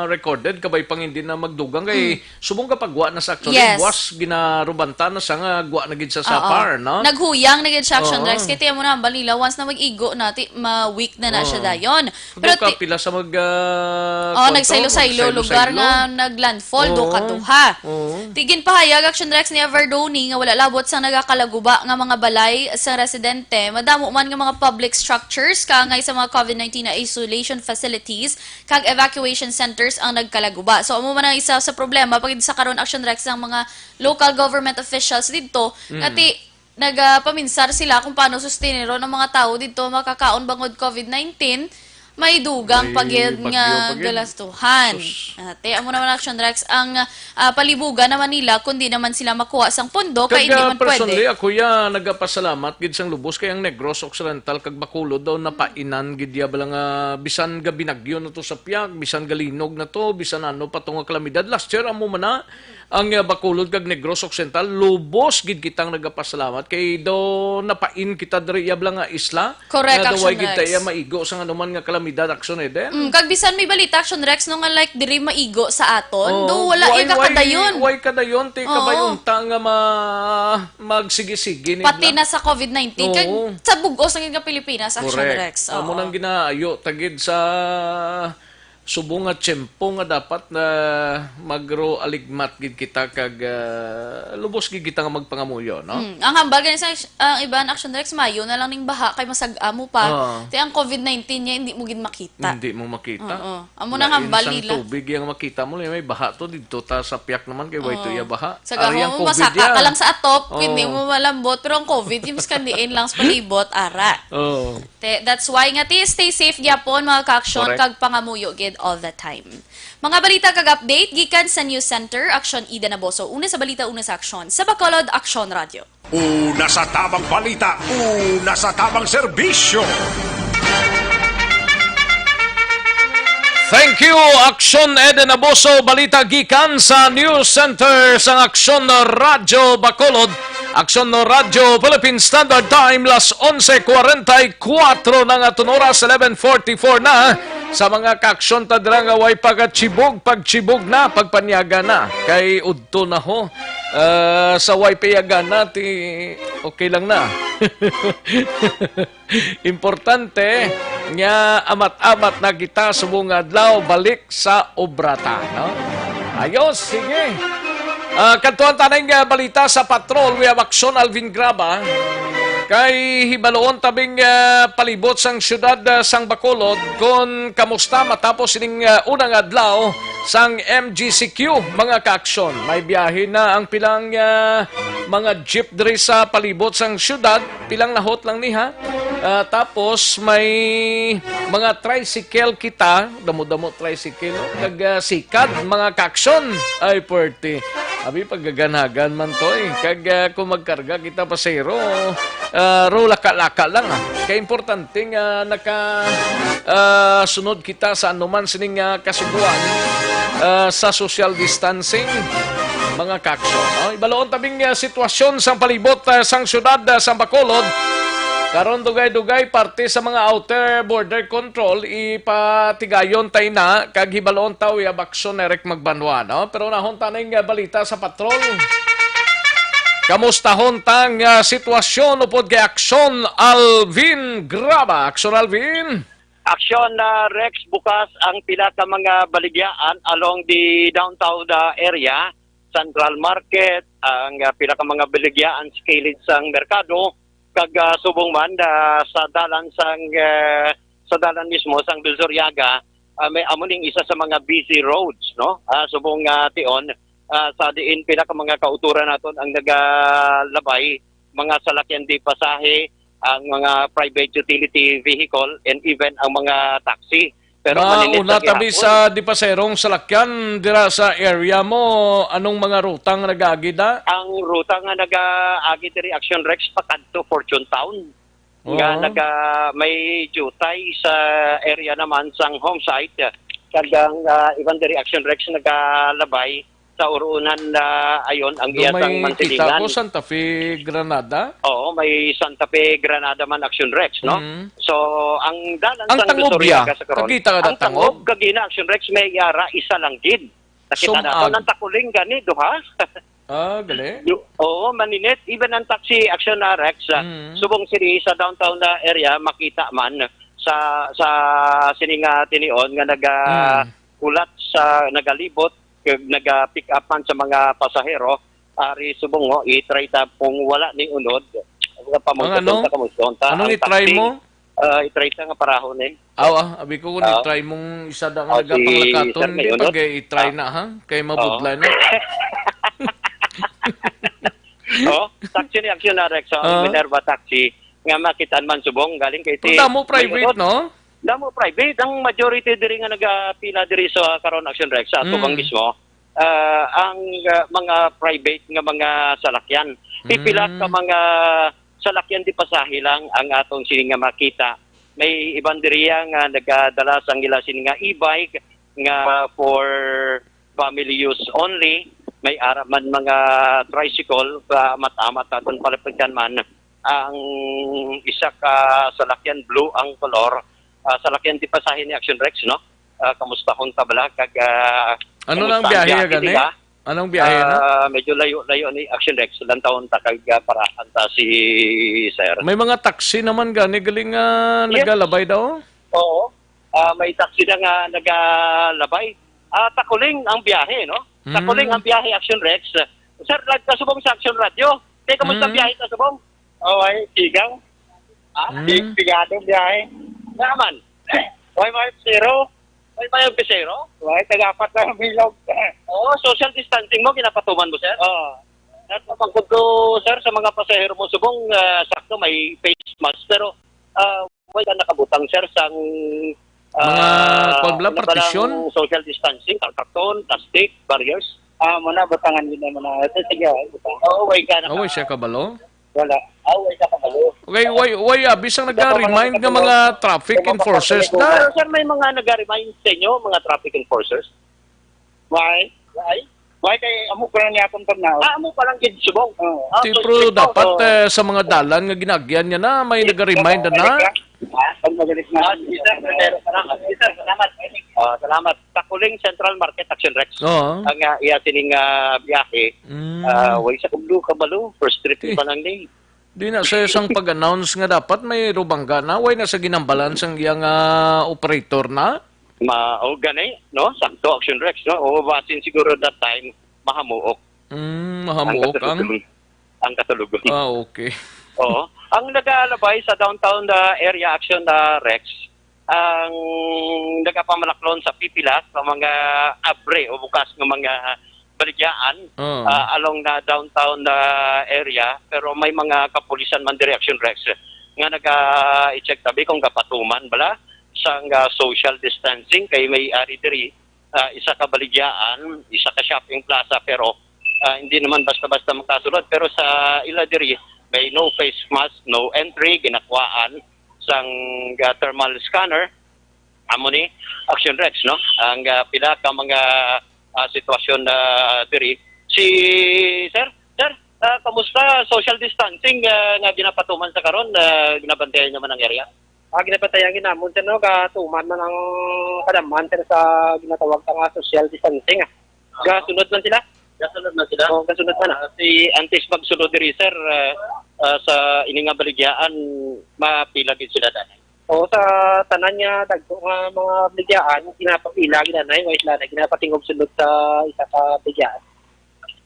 recorded, kabay pang hindi na magdugang kay Mm. subong kapag wa na sa actually, Yes. buwas ginarubanta na sa nga gwa na gid sa Oo. Sapar, no? Naghuyang na gid siya, Action Oo. Rex. Kay ti amo na hambal nila, once na mag-igo na, ti, ma-weak na na siya Oo. dayon. Pero Pero ti- kapila sa mag, ah, Oh, kwan to, nagsaylo-saylo, lugar magsaylo-saylo. nga naglandfall, do Oo. ka duha. Oo. Ti ginpahayag, Action Rex, ni Everdoni nga wala labot sang nagakalaguba nga mga balay sa residente. Madamo man nga mga public structures kaangay sa mga covid nineteen na isolation facilities kag evacuation centers ang nagkalaguba. So, amo man ang isa sa problema pagid sa karon, Action Rex, ang mga local government officials didto nga Mm. ti nagapaminsar sila kung paano sustineron ang mga tawo didto makakaon bangod covid nineteen, may dugang May pa gid bagyo nga pa gid. galastuhan. Sus. Ate, amo naman, Action Rex, ang, ah, palibugan naman nila, kundi naman sila makuha sang pondo, kay Kag, hindi ah, man pwede. personally, ako ya nagapasalamat gid sang lubos kay ang Negros Occidental kag Bacolod daw napainan gid ya bala nga bisan ga binagyo na to sa piyak, bisan galinog na to, bisan ano pa to nga kalamidad. Last year, amo man na, ang, ah, Bacolod kag Negros Occidental, lubos gid kitang nagapasalamat kay daw napain kita diri ya bala nga isla. Correct, nga daw Action way gid Rex. tayo maigo sa anuman nga kalamidad, Action Eden. Mm, kag bisan may balita, Action Rex, no, nga, like, diri maigo sa aton, Oh, do wala way, iya way, kadayon. way kadayon, ti Oo. kabay unta nga ma-, magsigi-sigi ni Pati bala. na sa covid nineteen, kag Oo. sa bug-os na gid nga Pilipinas, Action Correct. Rex. Amo Oo. nang ginaayo, tagid sa subong nga tiyempo nga dapat na magro aligmat gid kita kag, ah, lubos gid kita nga magpangamuyo, no? Mm. Ang hambal gani sa ang iban, Action Rex, mayo na lang ning baha kay masag-a mo pa. Oo. Ti ang covid nineteen niya, hindi mo gid makita. Hindi mo makita. Oo. Amo na Lain hambal sang nila. tubig yang makita mo, may baha to didto ta sa piyak naman kay way to Oo. iya baha. Sa Ari ang gahom, covid masaka yan. ka lang sa atop, Oo. hindi mo malambot. Pero ang covid, yung skandiin lang sa palibot, ara. Oo. Te, that's why nga, ti, stay safe gyapon, mga ka-action, Correct. kag pangamuyo gid all the time. Mga balita kag update gikan sa News Center, Action Ida Naboso. Una sa balita, una sa aksyon. Sa Bacolod, Action Radio. Una sa tabang balita, una sa tabang serbisyo. Thank you, Action Eden Abuso. Balita gikan sa News Center sang Action Radyo Bacolod. Action Radyo Philippine Standard Time, las onse cuarenta y cuatro na nga, tun oras, eleven forty-four na. Sa mga ka-action ta dira nga way pagachibog, pagchibog na, pagpanyaga na. Kay udto na ho. Ah, sa way payaga na, ti, okay lang na. Importante nga amat-amat na kita subong nga adlaw balik sa obra ta, no? Ayos, sige. Ah, kadtuan ta ning, ah, balita sa patrol. We have action, Alvin Graba. Kay hibaluon tabing, ah, palibot sang siyudad, ah, sang Bacolod, kon kamusta matapos ining, ah, unang adlaw sang M G C Q, mga ka-aksyon. May biyahe na ang pilang, ah, mga jeep diri sa palibot sang siyudad. Pilang nahot lang ni, ha? Ah, tapos may mga tricycle kita, damo-damo tricycle, no? Kag, ah, sikad, mga ka-aksyon. Ay, pwerte. Abi, pagaganagan man to, eh. Kag, ah, kung magkarga kita pasero, ah, ro laka-laka lang, ah. Kay importante nga naka, ah, sunod kita sa anuman sining, ah, kasugoan, ah, sa social distancing, mga ka-aksyon, no? Ibaloon tabing, ah, sitwasyon sang palibot, ah, sang siyudad, ah, sang Bacolod. Karon, dugay-dugay, parte sa mga outer border control, ipatigayon tay na, kag hibaloon ta uyab aksyon ni Eric Magbanwa, no? Pero nahon ta ning, ah, balita sa patrol. Kamustahon tang, ah, sitwasyon upod kay Aksyon Alvin Graba. Aksyon Alvin. Aksyon, ah, Rex, bukas ang pila ka mga baligyaan along the downtown, ah, area, Central Market, ang, ah, pila ka mga baligyaan sa kilid sang merkado, kag, ah, subong man, ah, sa dalan sang, ah, sa dalan mismo sang Bilsoriaga, ah, may amo ning isa sa mga busy roads, no? Ah, subong, ah, tion, ah, sa diin pila ka mga kauturan naton ang nagalabay, mga salakyan di pasahe, ang mga private utility vehicle, and even ang mga taxi. Pero maninit Mauna sa tabi gihapon. Sa dipaserong salakyan dira sa area mo, anong mga ruta nga nag-agi da? Ang ruta nga nag-agi diri, Action Rex, pakadto Fortune Town. Nga Oo. naga-, may jutay sa area naman sang home site. Kag ang, ah, iban diri, Action Rex, nagalabay sa urunan na ayon ang Do iya sang may kita Mantilingan. Ko, Santa Fe, Granada? Oo, may Santa Fe, Granada man, Action Rex, no? Mm. So, ang dalan Ang sang tangob Dusoriaga ya, sa karon, kakita ka na ang tangob? Tangob, kagina, Action Rex, may yara, isa lang gid. Nakita Sum-ag. Naton ang takuling gani, duha. Ah, gali. Yu-, oo, maninit. Even ang taxi, Action Rex, ah, Mm. subong sini sa downtown na area, makita man sa, sa sini nga tinion nga naga-, Mm. hulat sa nagalibot, kag naga-pick up man sa mga pasahero, ari subong, oh, i-try ta kung wala ni unod, pamunta Ang ano? Ta, kamusta ta? Anong Ang i-try taxi, mo? Ah, i-try ta nga parahon, eh. Aw, ah, abi ko kung Ah. i-try mong isa da nga Oh, si nagapanglakaton, Sir may di unod? Pag, eh, i-try Ah. na, ha? Kay mabudlay Oo. Na. Oh, taxi ni Action Rex, oh, Ah. Minerva taxi, nga makitaan man subong, galing kay Pero si damo may private, unod. No? Damo private. Ang majority diri nga nagapila diri sa karon, Action Rex, sa Mm. atubang mismo, ah, ang, ah, mga private nga mga salakyan. Pipila Mm. ka mga salakyan di pasahe lang ang aton sini nga makita. May iban diriya nga nagadala sang ila sini nga e-bike nga for family use only. May ara man mga tricycle, ah, amat-amat aton palapigtan man ang isa ka salakyan, blue ang kolor, ah, salakyan di pasahe ni Action Rex, no? Ah, kamustahon ta bala kag, ah, Ano na ang kamusta ang biyahe, biyahe gani? Nila? Anong biyahe na? Ah, medyo layo-layo ni Action Rex. Lantawon ta kag, ah, parahan ta si sir. May mga taxi naman gani galing, ah, Yes. Nagalabay daw? Oo. Ah, may taxi na nga nagalabay. Ah, Takuling ang biyahe, no? Mm. Takuling ang biyahe, Action Rex. Sir, nagkasubong sa Action Radio. Kay, kamusta ang Mm. biyahe kasubong? Oh, ay, sigang. Ha? Mm. Sig-, sigado ang biyahe. Naman. Why, may zero? Why, may zero? Why, tag-apat lang ang bilog. Oo, social distancing mo, ginapatuman mo, sir? Oo. At mapangkod ko, sir, sa mga pasahero mo subong, ah, sakto may face mask, pero, ah, why ka nakabutang, sir, sang, Mga ah, kwan bala, ano ba lang, partition? Social distancing, karton, plastic, barriers? Ah, muna, butangan yun na muna. Ito, sige, ay, butang. Oo, why ka naka- Oh, why siya kabalo? Wala. Ah, why ka kabalo? Okay, why, why, ah, bisang Hindi pa naga-remind man nga nakabalo. mga traffic Hindi pa enforcers nakabalo. Na? Pero, sir, may mga naga-remind sa inyo, mga traffic enforcers? Why? Why? Why kay amo pa lang niya akong pagnaw? Ah, amo pa lang gid subong. Oo. Ah, Ti, so, pero ito, dapat, oh. Eh, sa mga dalan nga ginagyan niya na, may Yes, nag-remind na. Pag magalit na. Ah, sige, sir. Salamat. Sige, sir. Salamat. Ah, salamat. Takuling Central Market, Action Rex. Oo. Ang, ah, iya sining, ah, biyahe, Mm. ah, way sa kublo, kabalo. First trip Eh. pa lang ni. Di na sa isang pag-announce nga dapat may rubangga na, way na sa ginambalan sang iyang, ah, operator na? Ma-, o gani, no? Sakto, Action Rex, no? O basin siguro that time, mahamuok Mm, ang mahamuok ang katulugon. Ang katulugon. Ah, okay. Oo. Ang nagalabay sa downtown na area, Action na Rex, ang nagapamalaklon sa pipila sa mga abre o bukas nga mga baligyaan, Oo. ah, along na downtown na area, pero may mga kapulisan man diri, Action Rex, nga naga-i-check tabi kung gapatuman bala sang, ah, social distancing kay may ari diri, ah, isa ka baligyaan, isa ka shopping plaza, pero, ah, hindi naman basta-basta makasulod. Pero sa ila diri, may no face mask, no entry, ginakuhaan sang, ah, thermal scanner. Amo ni, Action Rex, no? Ang, ah, pila ka mga, ah, sitwasyon na diri. Si sir, sir, ah, kamusta social distancing, ah, nga ginapatuman sa karon? Ah, ginabantayan niyo man ang area? Ah, ginapatayan ginamon, sir, no? Gatuman man ang kadaman, sir, sa ginatawag ta nga social distancing, ah. Ah. Gasunod man sila? Gasunod man sila? Oo, gasunod man, ah. Ah, si antes magsunod diri, sir, ah, ah, sa ini nga baligyaan, mapila gid sila dali? Oo, sa tanan nga dagko nga mga baligyaan, ginapapila gid anay, way sila na ginapatingog sunod sa isa ka baligyaan.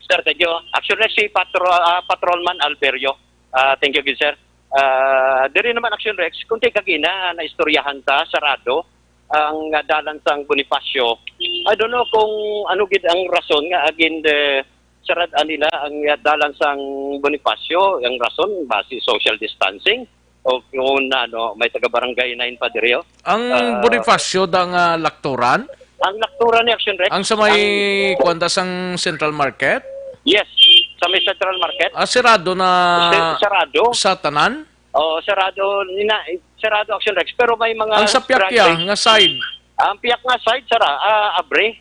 Sir, thank you. Actually, si Patro-, ah, Patrolman Alberio. Ah, thank you gid, sir. Ah, diri naman, Action Rex, kunti kagina, naistoryahan ta, sarado ang, ah, dalan sang Bonifacio. I don't know kung ano gid ang rason nga agin, eh, sarad-an nila ang, ah, dalan sang Bonifacio. Ang rason, basi social distancing. O kung ano, may taga-barangay nine pa diri, oh. Ang Ah, Bonifacio da nga Lakturan? Ang Lakturan ni Action Rex. Ang sa may Ang kwanta sang Central Market? Yes, sa may Central Market. Ah, sirado na Si-, sarado. sa tanan? Oo, sarado. Nina-, sarado, Action Rex. Pero may mga Ang sa Piakya barangay. nga side? Ang Piakya side, sara-, ah, abre.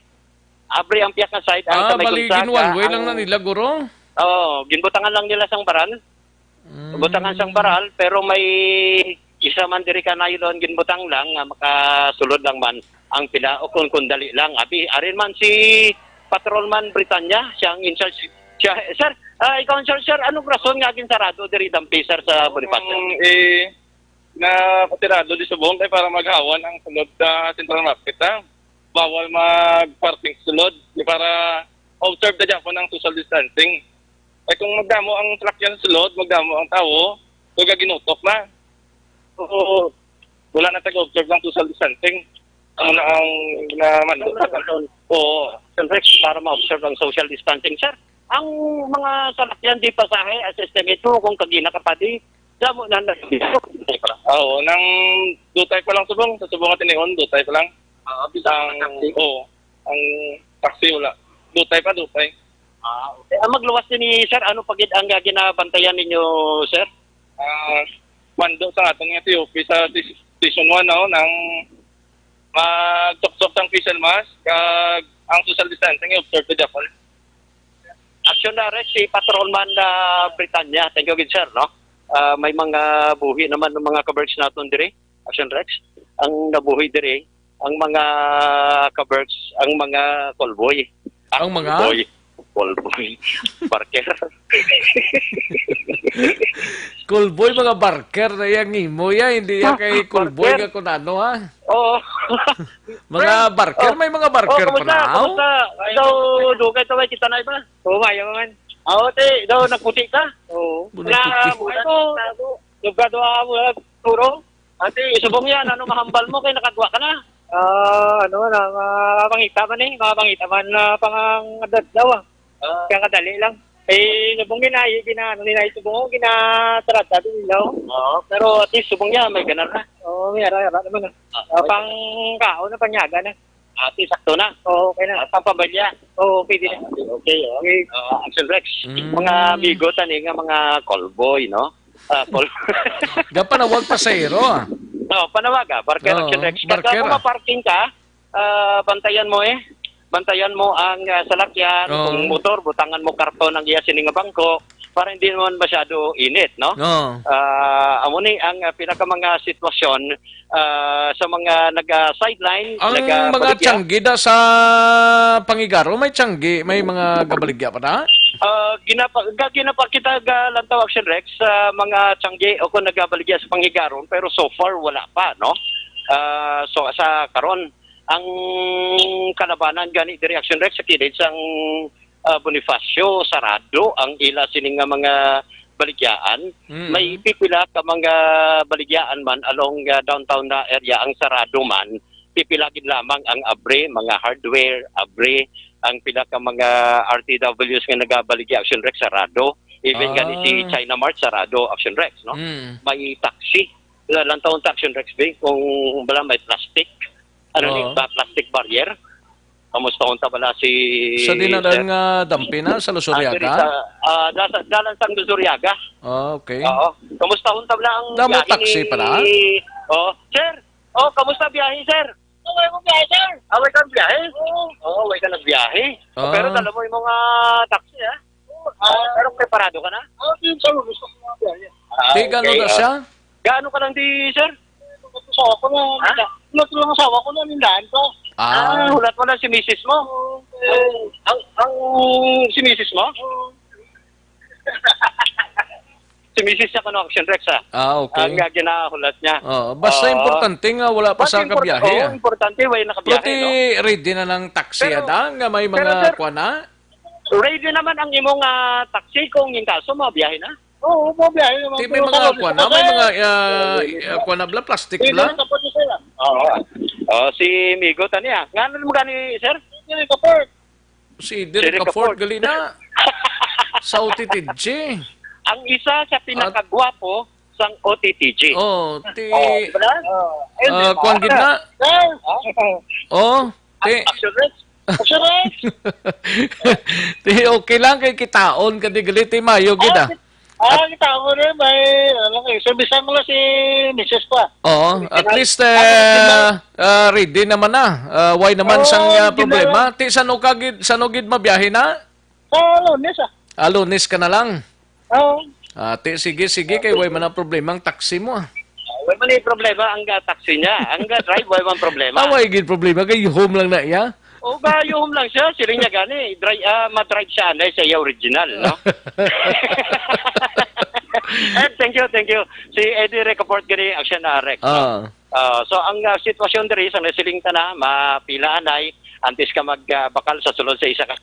Abre ang Piakya side. Ang Ah, sa may bali, Gonzaga, ginwanway lang ang na nila, guro? Oo, ginbutangan lang nila sang baral. Mm. Butangan sang baral, pero may isa man diri ka nylon ginbutang lang nga makasulod lang man ang pila o kung, kung dali lang. Abi, arin man si Patrolman Britanya, siya ang in charge. Siya, sir, ah, ikaw ang charge, sir. Anong rason nga ginsarado diri dampi, sir, sa Bonifacio? Ang, eh, na patirado di subong kay para maghawan ang sulod sa Central Market, ha? Bawal mag-parking sulod, di para observe na gyapon ang social distancing. Kay kung magdamo ang salakyan sa sulod, magdamo ang tawo, so gaginutok na. So, wala na tag-observe ng social distancing. Ano na ang ginamando? Wala na. Oo. Siyempre, para ma-observe ang social distancing, sir. Ang mga salakyan di pasahe, as estimate mo, kung kagina ka pa di, damo na na. Oo, nang dutay pa lang subong, sa subong at inion, dutay pa lang. Oo, bisa Ang, ang taxi. Oo, ang taxi wala. Dutay pa, dutay. Ah, okay. Ang magluwas din ni sir, ano pa gid ang, ah, ginabantayan ninyo, sir? Ah, mando sa aton nga T O P sa tis-, Station one, no, nang magtuksok sang facial mask, kag ang social distancing, i-observe to Japan. Action na, Rex, si Patrolman na Britanya. Thank you, good sir, no? Ah, may mga buhi naman ng mga kaberks naton diri. Action Rex, ang nabuhi diri, ang mga kaberks, ang mga callboy. Ah, Ang mga? Callboy. Callboy. Barker. Callboy, mga barker na yang imo ya, hindi ya kay callboy Barker. Nga kung ano, ha? Oo. Mga Well, barker, oh, may mga barker oh, pa kamusta? Na, oh? Kamusta? Ikaw, dugay to, may kita na iba? Oo, mayo man. Oo, te, daw nagputi ka? Oo. Wala, Nagputi. Ay, ko, nagado ako, wala, turo. Ate, isubong yan. Ano mahambal mo kay nakagwa ka na? Ah, ano man, ah, mga pangita man eh. Mga pangita man na pang adlaw, ah. Ah. Kaya kadali lang. Eh, subong gina-, gina-, ano nila, isubong ko, ginatrata din nila, oh. Oo, pero at least subong niya, may ganar na. Oo, may ara-ara naman, ah. Ah, Ah, okay. Pang kaon na, panyaga na. Ate, sakto na. Oo, okay na. Ah, pang pamilya. Oo, pwede na. Ah, okay, okay, oh. Okay. Ah, Uncle Rex, Mm. mga amigo tani nga mga callboy, no? Ah, call- Gapanawag pasahero, ah. No, panawaga, barker Oh, Action Rex. Kaya barker, kung ah. maparking ka, ah, bantayan mo eh. Bantayan mo ang, ah, salakyan, Oh. kung motor, butangan mo karton ang iya sini nga bangko para hindi naman masyado init, no? Oh. Ah, amo ni ang, ah, pinaka mga sitwasyon, ah, sa mga naga-sideline, Ang mga nagabaligya. Tiyanggi da sa Pangigaron, may tiyanggi, may mga gabaligya pa na? Ah, ginapa-, ga-, ginapa-, kita galantaw, Action Rex, sa mga tiyangge o kung nagabaligya sa Pangigaron, pero so far wala pa, no? Ah, so sa karon, ang kalabanan gani diri, Action Rex, sa kilid sang, ah, Bonifacio, sarado ang ila sini nga mga baligyaan. Mm. May pipila ka mga baligyaan man along, ah, downtown na area ang sarado man. Pipila gid lamang ang abre, mga hardware, abre, ang pila ka mga R T Ws nga nagabaligya, Action Rex, sarado. Even Ah. gani si China Mart, sarado, Action Rex, no? Mm. May taxi. Wala lang taon ta, Action Rex, be, kung wala may plastic. Ano ni, Oo. ba, plastic barrier? Kamusta unta bala si Sa dinalan sir? Nga dampi na sa Lusuriaga? Ah, diri sa, ah, da-, sa dalan sang Lusuriaga. Ah, okay. Oo. Kamusta unta bala ang Damo biyahe taxi ni pala? Oh, sir. Oh, kamusta biyahe, sir? Away mo biyahe, sir. Away kang biyahe? Oo. Oo, away ka nagbiyahe. Ah. Pero dala mo yung mga taxi, ha? Oo. Ah, pero preparado ka na? Ah, yun, sir. Gusto ko mga biyahe. Ah, Di gano okay, na ah. Siya? Gaano ka lang di, sir? Asawa ko na, Ha? Wala ko lang asawa ko na, nindahan ko. Ah. Ah, hulat mo lang si misis mo? Oo. Ang, ang si misis mo? Oo. Si misis niya, kuno, Action Rex, ah. Ah, okay. Ang, ah, ginahulat niya. Oo, basta Oo. importante nga wala pa Basta sa import-, kabiyahe, oo, ah. Importante, wala nakabiyahe, Pati no? Ready na ng taxi, Pero, ada, nga may pero, mga sir, kuwan na? Ready naman ang imong, ah, taxi kung in kaso mabiyahe na? Oo, mabiyahe naman. Di, may Pero mga sa kuwan na, may mga, ah, Hindi ah, na. Kuwan na bla, plastic Hindi bla? na kapot ito, sir. Oo. Oh, si Migo, tani, ah. Nga, ano mo gani, sir? Hindi na kapot. Si Derek Derek Kaport, Kaport. Gali na. Sa O T T G. Ang isa sa pinakagwapo, sang O T T G. Oh, ti, Oh, di ba na? Oh, ayun, ah, di ba? Kuwan gid na. Yes. Oh, ti, Action Rex. Action Rex. Ti, okay lang kay kitaon ka di gali, ti mayo gid, ah. Ah, kita mo rin, may, ano, eh, service mo lang si misis ko, ah. Oo, at least, ah, ah, ready naman na. Ah, why naman sang, ah, problema? Ti, sano ka gid, sano gid mabiyahe na? Sa Lunes, ah. Ah, Lunes ka na lang. Oo. Ah, ti, sige, sige, kay way man ang problema ang taxi mo, ah. Ah, way man yung problema ang, ah, taxi niya. Ang, ah, drive, way man problema. Ah, way gid problema, kay home lang na iya. O ba, yung lang siya, siling niya gani, dri-, ah, ma-drive siya, anay sa iya original, no? Eh, thank you, thank you. Si Eddie Recaport gani, action na Rex, no? Ah. Ah, so, ang, ah, sitwasyon diri, sa nasiling ta na, mapila anay, antes ka mag, ah, bakal sa sulod sa isa ka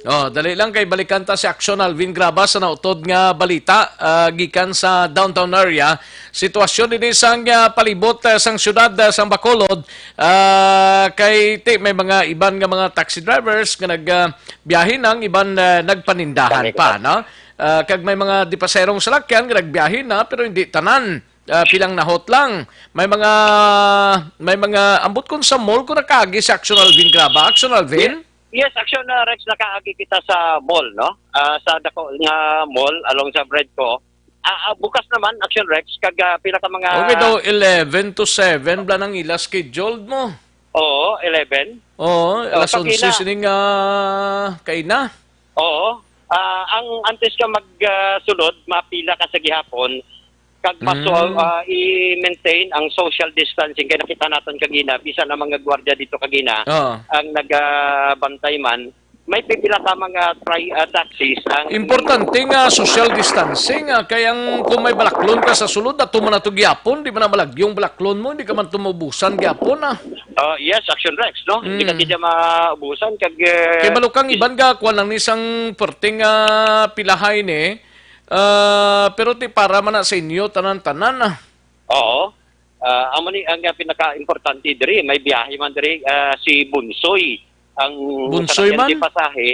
Oh, dali lang kay balikan ta si Action Alvin Graba sa nautod nga balita, ah, gikan sa downtown area. Sitwasyon dinhi sang, ah, palibot, ah, sang siyudad, ah, sang Bacolod, ah, kay ti may mga iban nga mga taxi drivers nga nag, ah, biyahe nang iban, ah, nagpanindahan pa, no? Ah, kag may mga dipaserong salakyan nga nagbiyahe na pero hindi tanan. Ah, pilang nahot lang. May mga, may mga, ambot kon sa mall ko nakaagi si Action Alvin Graba. Action Alvin? Yes, actually, uh, Rex, nakaagi kita sa mall, no? Ah, sa dako nga mall along sa Bredco. Ah, ah, bukas naman, actually, Rex, kag, ah, pila ka mga Okay daw, eleven to seven bala nang ila scheduled mo. Oo, eleven. Oo, So, alas pag onse ina- sining, ah, kaina. Oo. Ah, ang antes ka mag, ah, sulod, mapila ka sa gihapon, kag mas, Mm. ah, i-maintain ang social distancing. Kay nakita naton kagina, bisan ang mga gwardiya dito kagina, Oo. ang nagabantay man, may pipila ka mga tri-, ah, taxis ang Importante nga social distancing, ah, kay ang kung may balaklon ka sa sulod, ato man ato gyapon, di man na malagyong balaklon mo, hindi ka man tumubusan gyapon, ah. Ah, yes, Action Rex, no? Hindi ka Mm. gid maubusan kag, eh, Kay balukang iban ga, kuwan lang ni sang perting, ah, pilahay ni, ah, pero ti para man na sa inyo, tanan-tanan, ah. Oo. Ah, amo ni ang, ah, pinaka-importante diri, may biyahe man diri, ah, si Bunsoy. Ang Bunsoy sakyan man? Di pasahe,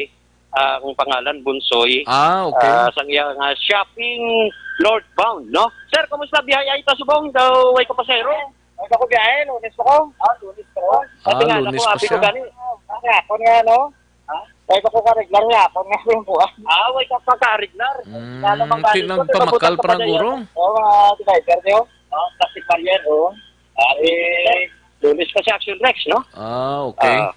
ah, ang pangalan Bunsoy. Ah, okay. Ah, sang iya nga shopping northbound, no? Sir, kumusta biyahe ay ta subong? Daw way ka pasahero? Ay, ako biyahe, Lunes pa ko. Ah, Lunes pa ko. Ah, Pati nga, Lunes ako, pa abi ko siya. Gani. Ang hapon nga, no? Ha? Ay, ako ka reglar nga, ako nga yung buwan. Ah, way ka pagka-reglar. Mm, Lalo mang ti-, galing ko, nagpamakal nagpapunta pa pa na naguro? Oo, mga driver niyo. Oh, plastic barrier, oh. Ah, eh, Lunes pa si Action Rex, no? Ah, okay. Ah,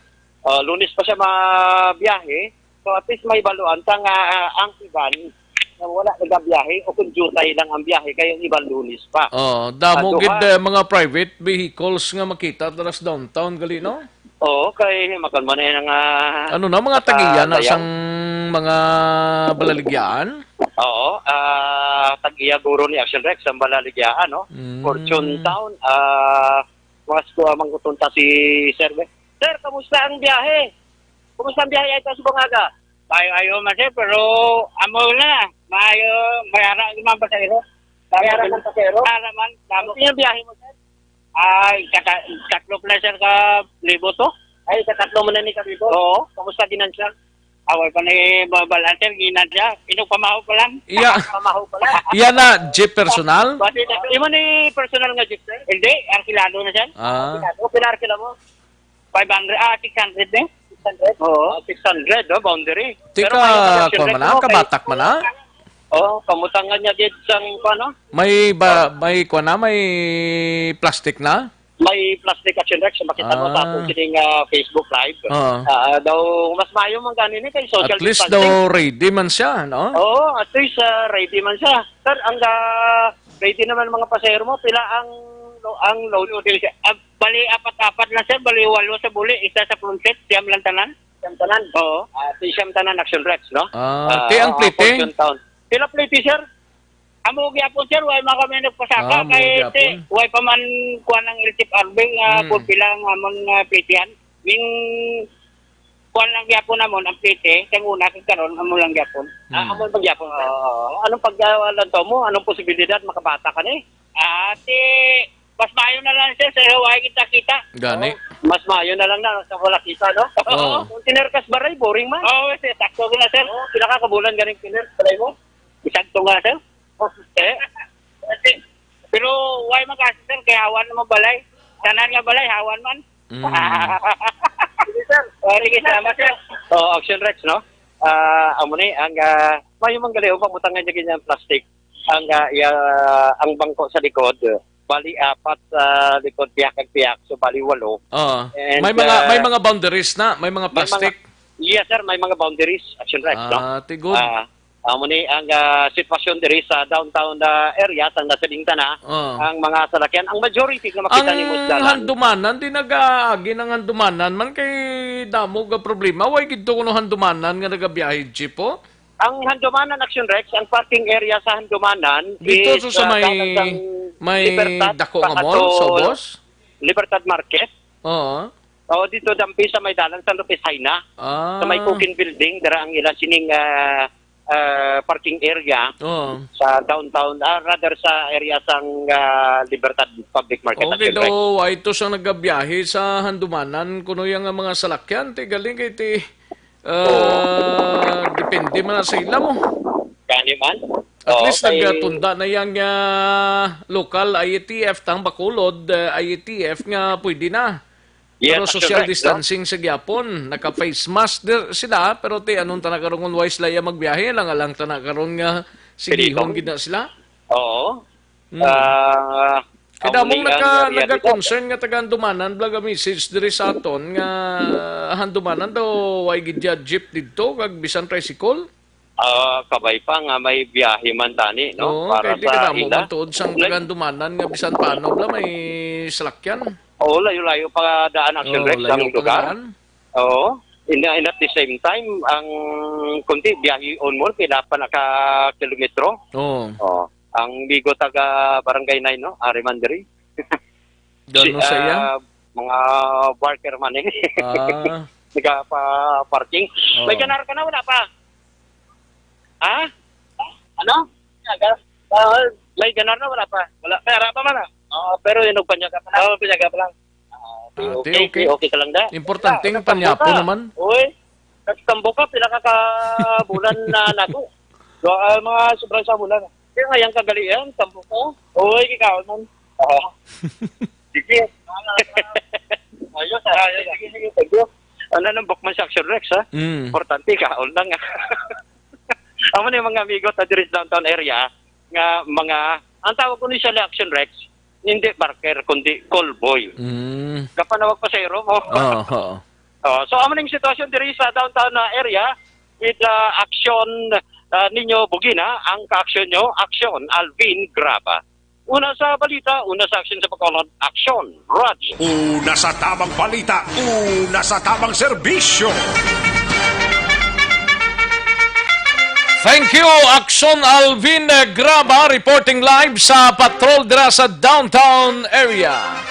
oh, Lunes pa siya mabiyahe. So, at least may baluan ta nga, ah, ang iban na wala nagabiyahe o kung jutay lang ang biyahe, kay ang iban Lunes pa. Oh, damo Aduha. gid, eh, mga private vehicles nga makita dira sa downtown gali, no? Oo, kay makan man eh nga Ano na, mga tag-iya na naka-layaw. sang mga balaligyaan? Oo, ah, tag-iya guro ni Action Rex ang balaligyaan, no? Mm. Fortune Town, ah, mga sku-, ah, mangutun ta si Sir, eh. Sir, kamusta ang biyahe? Kumusta ang biyahe ay sa Subangaga? Maayo-ayo man, sir, pero amo na, maayo, mayara ang mga pasahero. Mayara ang pasahero? Mayara man, damo. Ano yung biyahe mo, sir? Ay, kata-, tatlo pa na, sir, ka libo to. Ay, sa tatlo mo na ni Kalibo? Oo. Kamusta ginansya? Away pa ni babal, sir, ginansya. Pinagpamahaw pa lang. Iya. Pamahaw pa lang. Iya na, jeep personal? Pati na, imo ni personal nga jeep, sir? Hindi, arkilado na, sir. Ah. Arkilado. Pila arkila mo? Five hundred, ah, six hundred, eh. Six hundred? Oo. Ah, six hundred, oh, boundary. Tika, Pero may mga kuwan man na, kabatak man na? Oo, kamutangan niya gid sang, ano? May ba, may kuwan na, may plastic na? May plastic, Action Rex, makita mo sa Ah. akong sining, ah, Facebook Live. Oo. Ah, daw, mas maayo man gani ni kay social At least distancing. daw ready man siya, no? Oo, at least, ah, ready man siya. Sir, ang, ah, ready naman mga pasahero mo, pila ang, ang load? Load din siya. Ah, bali, apat-apat lang, sir. Bali, walo sa buli, isa sa front seat, siyam lang tanan. Siyam tanan? Oo. Ah, ti siyam tanan, Action Rex, no? Ah, Ah, ti ang ah, plete? Fortune Town. Pila plete, sir? Amo gyapon, sir, way man kami nagpasaka Ah, amo kay gyapon. ti-, way pa man kuan ang L T F R B nga Hmm. kung pila ang amon nga plitihan. Ming kuan lang gyapon namon ang plite, kay una kag karon amo lang gyapon. Ah, Hmm. amo lang gyapon. Oo. Anong pag-, ah, lantaw mo? Anong posibilidad makabata ka ni? Ah, ti, mas maayo na lang, sir, sa way kita kita. Gani. Oo. Mas maayo na lang na sa wala kita, no? Oo. Kung tinerkas baray, boring man. Oo, sir, sakto na, sir. Oo, pila ka kabulan ganing tinerkas baray mo? Isagto nga, sir. Eh? Pero why man kasi, sir? Kay hawan naman balay. Tanan nga balay, hawan man. Mm. Sige, sir. Oh, sige, salamat, sir. Oh, Action Rex, no? Ah, amo ni ang, ah, may mga galiw pagbutangan niya ganyan plastic. Ang, ah, iya, ang bangko sa likod, bali apat sa likod, pihak kag pihak, so bali walo. Oo. And, May mga, may ah, mga boundaries na, may mga may mga plastic. Yes, sir, may mga boundaries, Action Rex, no? Ah, ti good. Ah, amo ni ang, ah, sitwasyon diri sa downtown, ah, area, tang nasiling ta na, Oh. ang mga salakyan, ang majority nga makita Ang nimo sa dalan. Handumanan, di nagaagi ng handumanan man kay damo ga problema. Way gid to kuno handumanan nga nagabiyahe jeep, oh. Ang handumanan, Action Rex, ang parking area sa handumanan Dito is, to sa ah, may, dalan sang may Libertad dako nga pa mall, ato sa ubos? Libertad Market. Oo. Oo, dito dampi sa may dalan sa Lopez Haina. Ah. Sa may Cooking Building, dira ang ila sining, ah, ah, parking area Oo. sa downtown, ah, rather sa area sang, ah, Libertad Public Market, Okay, Action Rex. Daw, ay ito sa nagabiyahe sa handumanan, kuno yang nga mga salakyan, ti galing kay ti, ah, Oo. depende man na sa ila mo. Gani man. At Oo, least kay nagtunda na yang, ah, local I A T F, tang Bacolod, ah, I A T F nga pwede na. Yes, Pero Action social Rex, no? distancing sa gyapon. Naka-face mask dir sila, pero ti anong tana karon kung why sila iya magbiyahe? Lang, lang tana karon nga sigihon Pilitong. gid na sila. Oo. Hmm. Ah, Kay amo damong ni ang naka-, realidad. nagka-concern nga taga-Handumanan, blaga message diri sa aton nga Handumanan daw way gid ya jeep didto, kag bisan tricycle. Ah, kabay pa nga may biyahe man tani, no? Oo, Para kay di sa kadamo ila. man tuod sang Like taga-Handumanan nga bisan paano bala may salakyan. Oo, layo-layo pa daan, Action Oo, Rex, layo ang pa lugar. daan. Oo. And, and at the same time, ang kunti, biyahe on mo, pila pa naka kilometro. Oo. Oo. Ang migo taga Barangay Nine, no? Ari man diri. Gano Si, sa iya? ah, mga barker man eh. Ah. Nagapa-parking. Oo. May ganar ka na, wala pa? Ha? Ano? Aga? Ah, may ganar na, wala pa? Wala. May ara pa man, ah. Oo, pero yung nagpanyaga pa lang. Oo, panyaga pa lang. Ah, okay, Ah, okay, okay, okay. okay ka lang da. Importante Ah, ang panyapo tambuka. naman. Uy, kasi tambuka, pila ka ka bulan na nako. Do, ah, mga sobra sa bulan. Kaya nga yung kagalian, tambuka. Uy, kikaon man. Oo. Sige. Ayos, ah. Ayos, sige, sige, thank you. Ano nang book man sa Action Rex, ha? Mm. Importante, kaon lang, ah. Amo ni mga amigo ta diri sa downtown area nga mga, ang tawag ko ni siya ni Action Rex, hindi barker, kundi callboy. Mm. Kapanawag pasahero mo. Oo, oo. Oh, so, amo ning sitwasyon diri sa downtown na area with, ah, Action, ah, ninyo, Bugina, ang ka-action nyo, Action Alvin Graba. Una sa balita, una sa action sa Bacolod, Action Radio. Una sa tamang balita, una sa tamang serbisyo. Thank you, Action Alvin Graba, reporting live sa patrol dira sa downtown area.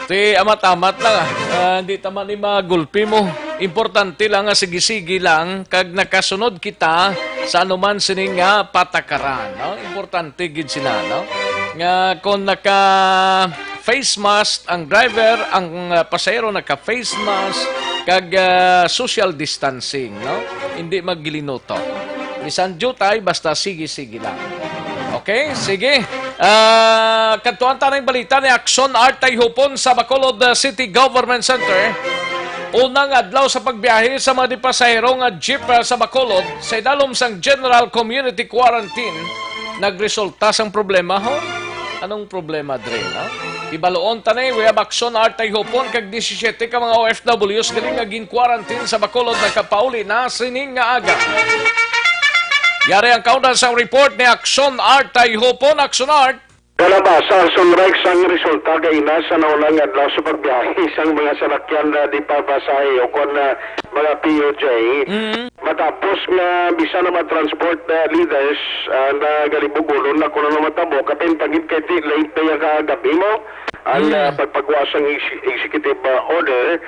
Ti amat-amat lang, ah. Ah, hindi ta man ni magulpi mo. Importante lang nga sige-sige lang kag nakasunod kita sa anuman sini nga patakaran, no? Importante gid sila, no? Nga kung naka face mask ang driver, ang, ah, pasahero naka face mask, kag, ah, social distancing, no? Hindi maglinoto. Bisan jutay, basta sige-sige lang. Okay, sige. Ah, kadtuan ta na yung balita ni Action Art Tayhupon sa Bacolod, ah, City Government Center. Unang adlaw sa pagbiyahe sa mga dipasahero nga jeep, ah, sa Bacolod, sa idalom sang General Community Quarantine, nagresulta sang problema, ho? Anong problema, Dre, no? Ibaluon ta ni, we have Action Art Tayhupon kag disisiete ka mga O F Ws diri nga gin-quarantine sa Bacolod nakapauli na sining nga aga. Yari ang kauna sang report ni Action Art Tayhupon. Action Art. Kalabasa, Action Rex, ang resulta kaina sa naunang adlaw sa pagbiyahe sang mga salakyan na di pa basahe o kon, ah, mga P O J. Mm. Matapos nga bisan na mga transport, ah, leaders, ah, nagalibog-ulon na kuno na matabo, kapin pagit kay ti late na yung kagabi mo ang, Mm. ah, pagpagawa sang ex-, executive, ah, order.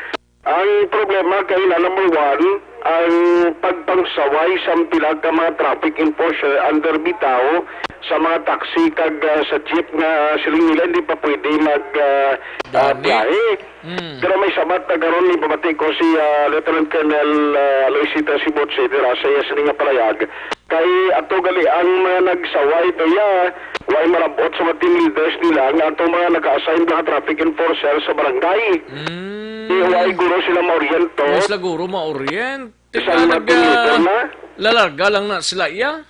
Ang problema kay na, number one, ang pagpangsaway sa pila ka mga traffic enforcer under bitaw sa mga taxi kag, ah, sa jeep nga siling nila hindi pa pwede mag, ah, ah, Gani. biyahe. Mm. Pero may sabat na karon ni pamati ko si, ah, Lieutenant Colonel, ah, Luisita Sibotse dira sa iya sini nga palayag. Kay ato gali ang mga nagsaway to ya, way marabot sa mga team leaders nila nga ato mga naka-assign nga traffic enforcer sa barangay. Mm. Di way guro sila maoriento. Mas siguro maorient. Bisan Tika mga team leader na. Lalarga lang na sila iya.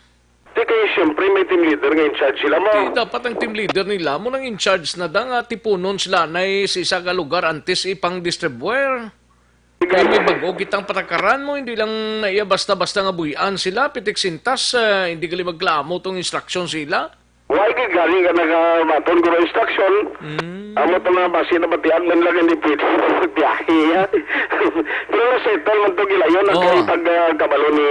Di kay siyempre may team leader nga in charge sila mo. Di dapat ang team leader nila mo nang in charge na da nga tipunon sila na sa isa ka lugar antes ipang distribuer. Kay may bag-o kitang patakaran mo, hindi lang na iya basta-basta nga buy-an sila, pitik sintas, ah, hindi gali magklamo tong instruction sila. Why gid gani nga nagabaton ko instruction? Mm. Amo to nga basi na batian man lang hindi pwede magbiyahe, ha? Pero na-settle man to gilayon ang Oo. kay pag, ah, kabalo ni,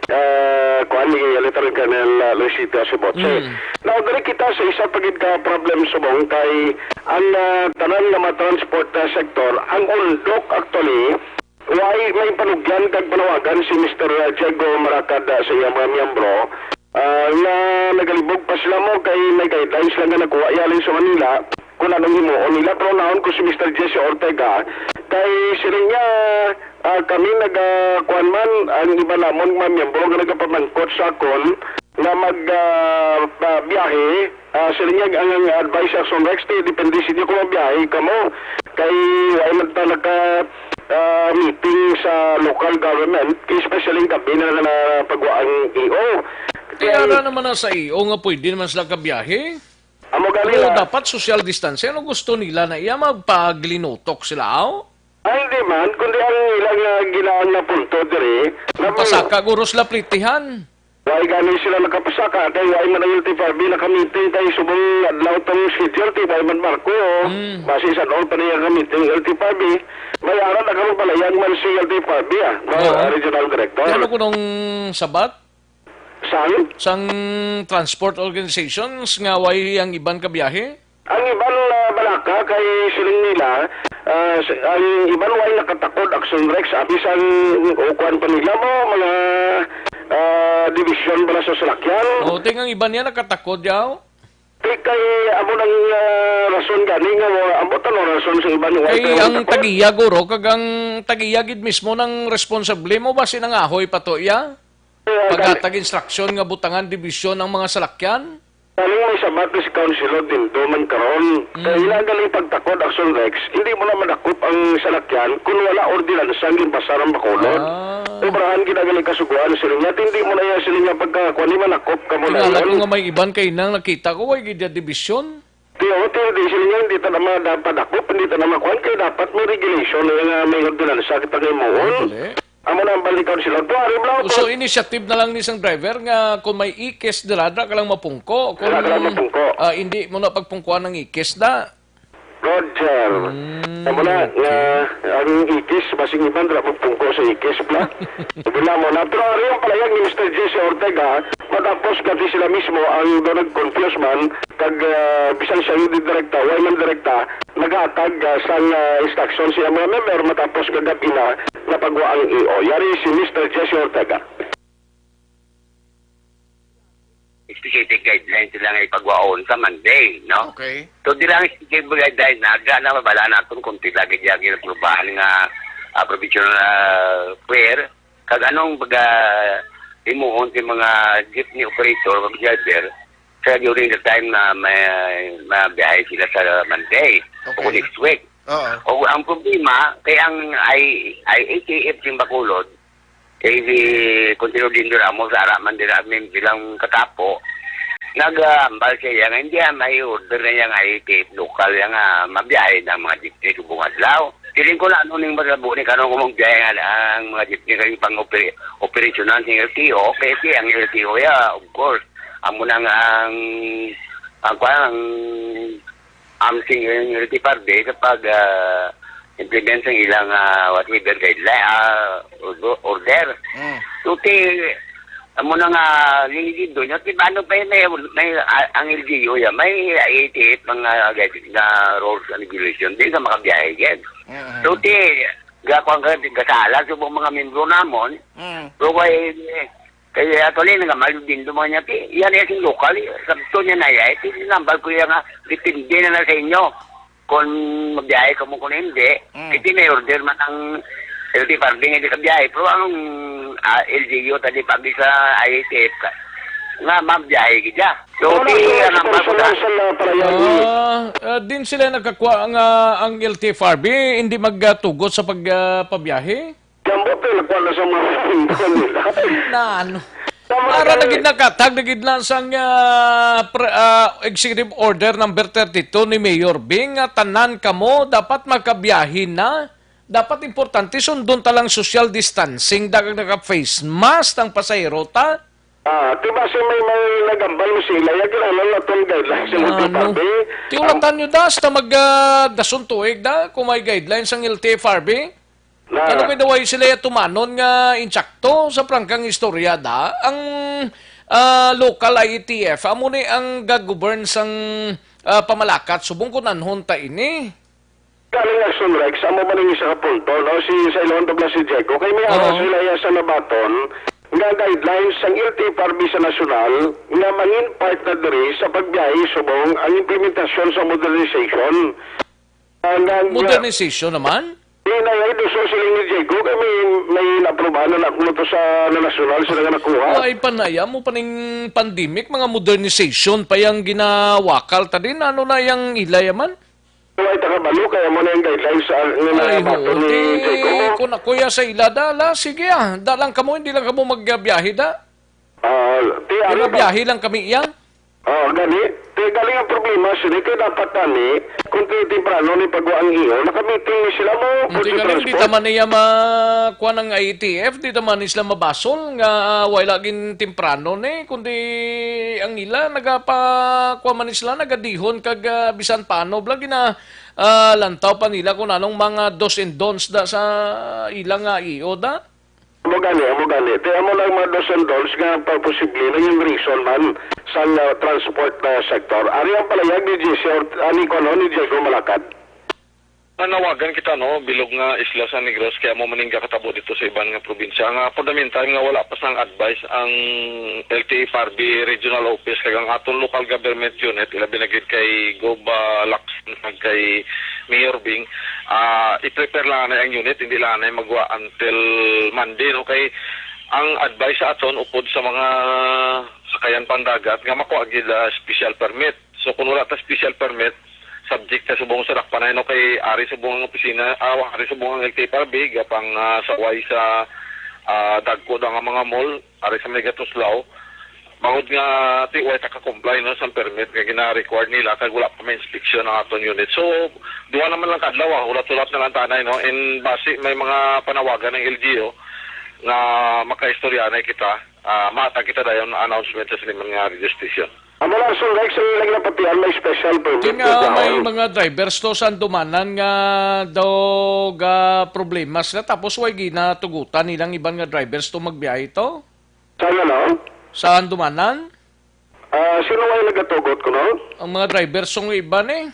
ah, kuan ni Lieutenant Colonel, ah, Luisita Sibotse. Mm. Now, diri kita sa isa pa gid ka problem subong kay ang, ah, tanan nga mga transport na sektor, ang undok actually, why may panugyan kag panawagan si Mister Diego Maracad, ah, sa iyang mga miyembro, ah, nga nagalibog pa sila mo kay may guidelines lang nga nakuha yalin sa Manila kung anong himuon nila. Pero naon ko si Mister Jesse Ortega, kay sila niya, ah, kami naga, kuwan man, ang iba namon mga miyembro nga nagapamangkot sa akon nga mag, ah, pa-, biyahe, ah, sila niya ang, ang advice sa Action Rex, ti, depende sa inyo kung magbiyahe kamo. Kay wala man ta naka, ah, meeting sa local government, kay especially gabi na nga napagwa ang E O. Kay Kay ara naman na sa E O nga pwede naman sila kabiyahe. Amo gani Pero na. dapat social distancing. Ano gusto nila na iya magpaglinutok sila, aw? Ay, hindi man. Kundi ang ilang, ah, ginaang na punto diri, na Pasaka guro sila plitihan. Why gani sila nakapasaka? Kay why man ang L T five B nakamiting kay subong adlaw tong schedule, ti why man barko? Mm. Basi sa doon pa niya kamiting L T five B. May ara na kami palayag man si L T five B, ah, no? Oo. Ah, Regional Director. Pero kunong sabat? Sang? Sang transport organizations nga way ang iban ka biyahe? Ang iban, ah, balaka kay siling nila, ah, s-, ang iban way nakatakod Action Rex, abi sang ukuan pa nila mo, mga, ah, division bala sa salakyan. O, ting ang iban niya nakatakod, yaw? Di kay amo nang, ah, rason gani nga wa-, amo tanong rason sa iban nga Kay way ang nakatakod. tagiya, guro, kag ang tagiya gid mismo nang responsable mo, basi nangahoy pa to iya? Kaya gani Paghatag instruction nga butangan division ang mga salakyan? Galing may sabat ni si Councilor Dindo man karon. Mm. Kaya ila galing pagtakod Action Rex, hindi mo na madakop ang salakyan kung wala ordinansa ang ginpasar ang Bacolod. Ah. Obrahan gid ang galing kasuguan sila niya, hindi mo na iya sila niya pagkakuan, di manakop ka mo na Tingala ko yun. nga may iban kay nang nakita ko, way gid ya division. Di, o, di, di sila niya, hindi ta na ma-, dapat dakop, hindi ta na makuan, kaya dapat may regulation na nga may ordinansa kita kay Muon. Ay, dali. Amo na ang balikan sila. Tuwari, bro. So, initiative na lang ni isang driver nga kung may ikis dira, dira ka lang mapungko. Kung, Dira ka lang mapungko. ah, hindi mo na pagpungkuan ang ikis na. Roger. Mm, Amo na, okay. nga ang ikis, basing iban, dira mapungko sa ikis, bla. Wala mo na. Pero ari ang palayag ni Mister Jesse Ortega, matapos kati sila mismo ang do nag-confuse man, kag, ah, bisan siya hindi direkta, way man direkta, naghatag, ah, sang, ah, instruction siya mga member matapos kagab-i na napagwa ang E O. Yari si Mister Jesse Ortega. Specific guidelines sila nga ipagwaon sa Monday, no? Okay. So, dira ang specific guidelines na, aga na, mabala naton kung pila gid ang ginaprubahan nga, ah, provincial, ah, fair. Kag anong baga himuon sa mga jeepney operator, kag driver, kaya during the time na may, mabiyahe sila sa Monday o Okay. next week. Oo. O ang problema, kay ang I-, I A T F sa Bacolod, kay si Councilor Dindo Ramos, ara man dira, may bilang katapo, nag-ambal siya nga, hindi, ah, may order na yang I A T F local, yang, ah, mabiyahe ng mga jeepney subong adlaw. Feeling ko na ano ning malabo ni karon kung magbiyahe nga ang mga jeepney kay pang opera-, operasyonan sa L T O, kay si ang L T O ya, of course, amo nang ang, ang, ang, ang amsing yung L T P R D sa pag, ah, implement sa ilang, ah, whatever guideline, ah, ordo-, order. Mm. So, ti, amo na nga, lingid doon, yung ti, ano pa yun, may, may, ah, ang L G U yan, may I A T F, mga guidelines na rules and regulation, di ka makabiyahe yan. Mm. So, ti, gakuan ka, kasala sa mga membro namon, Mm. so, kay, Kaya ato ni nga mayo din mo niya ti. Yan yung local, eh. Sabto niya na yan. Ito yung number ko yan nga, depende na lang sa inyo. Kung mabiyahe ka mo kung hindi, Mm. Kasi may order man ang L T F R B nga hindi ka biyahe. Pero ang, ah, L G U, tadi pag sa I A T F ka, nga mabiyahe kita. So, Wala di ko ang ang sa bago na. Personal sa, ah, palayan. Ah, ah, din sila nagkakuha nga ang L T F R B hindi magtugot sa pag, ah, pabiyahe? Ambot na, nagkuha na sa mga nila. Na ano? Sa mga Para nagid nakatag, nagid na sang, ah, pre-, ah, executive order number thirty-two ni Mayor Bing nga tanan kamo dapat makabiyahe na. Dapat importante sundon ta lang social distancing, dapat naka-face mask ang pasahero ta. Ah, di ba si may, may nagambal mo sila, yung kailangan na itong guidelines sa Ano? L T F R B. Tiulatan nyo da, hasta mag, ah, dason tuig da, kung may guidelines ang L T F R B. Na Ano kay daway sila ya tumanon nga insakto sa prangkang istorya da? Ang, ah, local I A T F, amo ni ang ga-govern sang, ah, pamalakat subong kun anhon ta ini. Galing Action Rex, amo man ang isa ka punto, no? Si, sa Ilonggo Douglas, si Diego, kay may Oo. Ara sila ya sa nabaton nga guidelines sang L T F R B sa nasyonal nga mangin part na diri sa pagbiyahe subong ang implementasyon sa modernization. Ah, nag- Modernization naman? Di na nga, gusto siling ni Diego, kay may, may naaprubahan na ako to sa, na nasyonal sila nga nakuha. Wala pa na, ya mo pa ning pandemic, mga modernization pa yang ginawakal ta din. Ano na yang ilay man? Wala ta kabalo, kaya mo na yung guidelines sa, nga Ay, nabato ho. ni Di, Diego. Kung ako ya sa ila, da, la, sige ah. Da lang kamo, hindi lang kamo magbiyahe, da. Ah, ti, Di ano ba? Biyahe lang kami iya. Ah, gani. Ti, gani ang problema, sila kay dapat tani, kung ti, temprano ni pagwa ang iyo, nakamiting ni sila mo, Hindi kung gani, di transport. Taman niya ma-, kuha ng I A T F, di taman ni sila mabasol, nga, ah, wala gin temprano ni, kundi ang ila, nagapa-, kuha man ni sila, nagadihon, kag, ah, bisan paano, bla, gina, ah, lantaw pa nila kung anong mga dos and don'ts da sa ila nga iyo da. Amo gani, amo gani. Kaya mo lang mga dos and don'ts nga pa posible na yung reason man sa, uh, transport na sector. Ari ang palayag ni J C or, ani ko, no, ni Diego Malacad. Nanawagan kita, no, bilog nga isla sa Negros, kaya mo maningga katabo dito sa iban nga probinsya. Nga for the meantime, nga wala pa sang advice ang L T F R B Regional Office kag ang aton local government unit, ilabi na gid kay Gob, ah, Lacson kag kay Mayor Bing, ah, i-prepare lang na ang unit, hindi lang na magwa until Monday, no? Kay ang advice sa aton upod sa mga sakayan pandagat nga makuha gid, ah, special permit. So kung wala ta special permit, subject ta subong sa dakpanay, no? Kay ari subong ang opisina, ah, ari subong ang L T F R B, gapang, ah, saway sa, ah, dagko daw nga mga mall, ari sa may Gatuslao. Bangod nga ti way ta ka-comply, no, sa permit nga gina-required nila kag wala pa may inspection ang aton unit. So, duha naman lang ka adlaw, ah, hulat-hulat na lang tanay, no. And basi may mga panawagan ng L G U nga makaistorya na kita, ah, mahatag kita dayon announcement sa siniman nga radio station. Amo lang, Sir Rex, ang ilang napatian, may special permit Kaya nga, may nga mga drivers to sa Andumanan nga daw ga problema sila, tapos way ginatugutan nilang iban nga drivers to magbiyahe to? Saan, ano? Sa Andumanan? Ah, sino ay nagatugot ko, no? Ang mga driver song iban eh.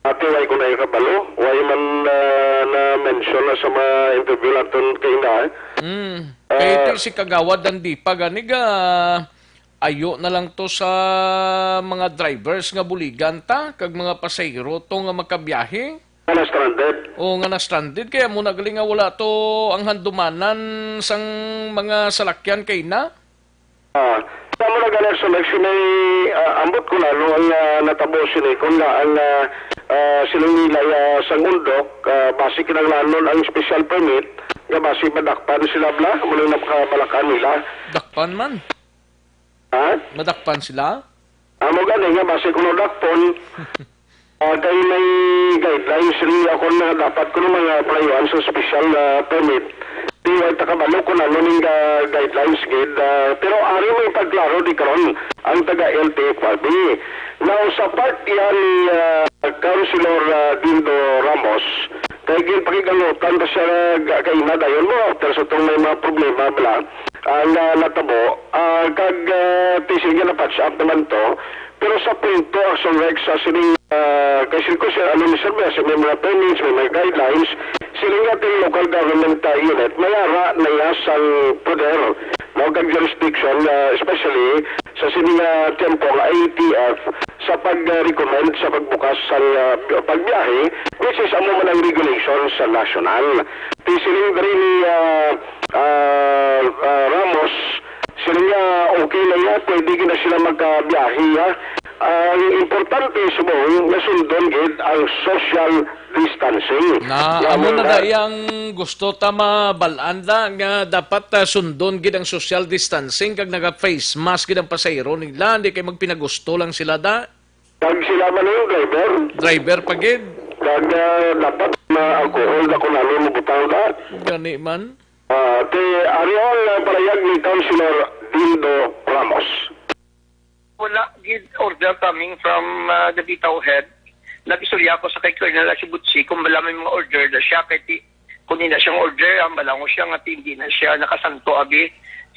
Ate, way ko na ikabalo. Way man, ah, na-mention na sa mga interview naton kay na, eh. Hmm. Ah, Kay ito si Kagawad Dandipa, gani ga, ayo na lang to sa mga drivers nga buligan ta, kag mga pasahero to nga makabiyahe. Nga na-stranded. O, nga na-stranded. Kaya mo na gali nga wala to ang handumanan sang mga salakyan kay na. Ah, sa mo na gani, Sir Rex, may, ah, ambot ko na, no, ang, ah, natabo sini, kung na ang, ah, ah, siling nila, ah, sang undok, ah, basi kinahanglanon ang special permit, nga basi madakpan sila bla, muna napakabalakan nila. Dakpan man. Ha? Madakpan sila? Amo gani nga, basi kuno dakpon, ah, kay may guidelines rin ako na dapat kuno mga palayuan sa special, ah, permit. Di way ta kabalo kung ano ning, ah, guidelines gid, ah, pero ari may pagklaro di karon ang taga L T F R B. Now, sa part yan ni, ah, Councilor, ah, Dindo Ramos, kay ginpakigalutan ta siya ga-, kay na dayon mo, after sa tong may mga problema bala, ang, ah, natabo, ah, kag, ah, ti sige na patch up naman to. Pero sa punto, Action Rex, sa sining, ah, kay Sir Kusya, ano ni Sir Bes, may mga permits, may mga guidelines, siling ating local government, ah, unit, may ara na iya sang poder no, kag jurisdiction, ah, especially sa sini nga tiyempo ang A T F sa pag-recommend sa pagbukas sang, ah, pagbiyahe, which is amo man ang regulation sa national. Ti siling diri ni, ah, ah, ah, Ramos, siling niya okay na niya, pwede gid na sila magkabiyahe, ha. Ang importante subong nga sundon gid ang social distancing. Na Nga amo na mga da iyang gusto ta mabal-an da nga dapat, ah, sundon gid ang social distancing kag naga-face mask gid ang pasahero nila, di kay magpinagusto lang sila da. Kag sila man ang driver. Driver pa gid. Kag, ah, dapat ma-alcohol na kung ano mabutang da. Gani man. Ah, ti, ari ang, ah, parayag ni Councilor Dindo Ramos. Wala gid order coming from, ah, the Davao Head. Nag-istorya ako sa kay Colonel Ashibutsi kung bala may mga order na siya kay ti-, kung hindi na siyang order, ang balango siya nga ti-, hindi na siya nakasanto abi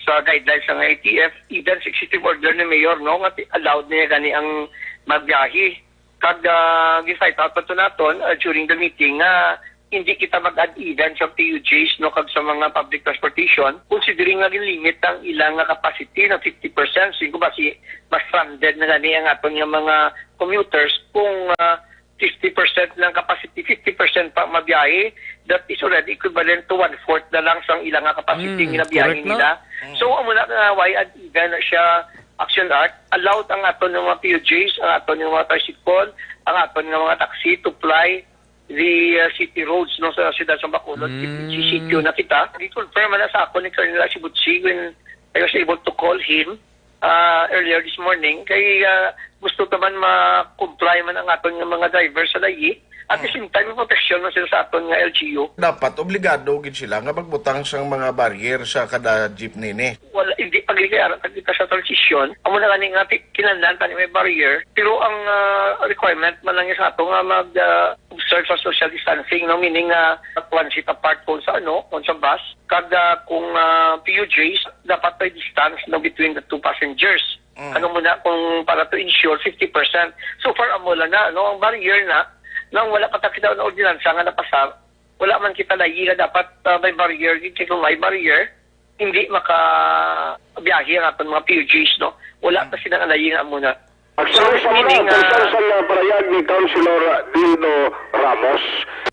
sa guidelines ng A T F, even sa executive order ni Mayor, no, nga ti-, allowed niya gani ang magbiyahe. Kag, ah, gi-cite out pa to naton, ah, during the meeting nga hindi kita mag-add even sa P U Js, no, kag sa mga public transportation, considering nga ginlimit ang ilang nga capacity na fifty percent, siling ko ba si mas stranded na gani ang aton nga mga commuters kung, ah, fifty percent lang capacity, fifty percent pa mabiyahe, that is already equivalent to one-fourth na lang sa ilang nga capacity Mm, nga ginabiyahe correct na. nila. Mm. So, amo na nga why add even na siya action art, allowed ang aton nga mga P U Js, ang aton nga mga tricycle, ang aton nga mga taxi to ply the, uh, city roads, no, sa siyudad sa Bacolod. Mm. G C Q na kita. Gi-confirm na sa ako ni Colonel Ashibutsi when I was able to call him, uh, earlier this morning. Kay, uh, gusto ta man ma-comply man ang aton nga mga driver sa layi. At the Mm. same time, may protection man sila sa aton nga L G U. Dapat obligado gid sila nga magbutang sang mga barrier sa kada jeepney ni. Wala, hindi pa gid kay ara kita sa transition. Amo na gani nga ti-, kinahanglan tani may barrier. Pero ang, ah, requirement man lang sa ato nga mag, ah, observe sa social distancing, no? Meaning nga one seat apart kung sa ano, kung sa bus. Kag, ah, kung, ah, P U Js, dapat may distance, no, between the two passengers. Mm. Ano mo na kung para to ensure fifty percent. So far, amo lang na, no? Ang barrier na, nang wala pa ta kita na ordinansa nga napasar, wala man kita layi nga dapat, ah, may barrier. Kay kung may barrier, hindi makabiyahe ang aton mga P U Js, no? Wala pa sila nga layi nga amo na. Actually, So, sa mga meaning, ah, sa, sa parayag ni Councilor Dindo Ramos,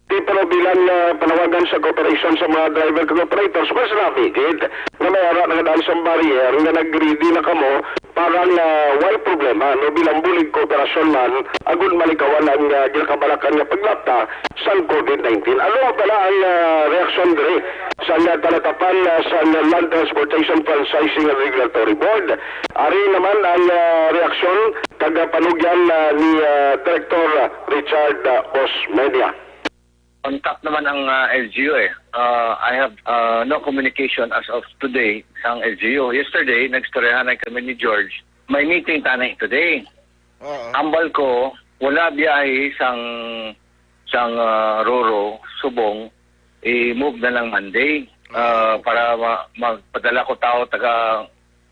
di pero bilang, ah, panawagan sa cooperation sa mga driver kag operators, mas grabe gid nga may ara na nga daan sa barrier nga nag-ready na kamo para nga way problema, no, bilang bulig kooperasyon man, agud malikawan ang, ah, ginakabalakan nga paglapta sang COVID nineteen. Ano pala ang, ah, reaksyon diri sa, ah, talatapan, ah, sa, ah, Land Transportation Franchising and Regulatory Board? Ari naman ang, ah, reaksyon kag, ah, panugyan, ah, ni, ah, Director, ah, Richard, ah, Osmeña. On top naman ang, ah, L G U eh. Ah, I have, ah, no communication as of today sa L G U. Yesterday, nagstoryahan na kami ni George. May meeting tani today. Oo. Ambal ko, wala biyahe sang, sang, ah, Roro, Subong, i-move na lang Monday. Ah, para ma-, magpadala ko tao taga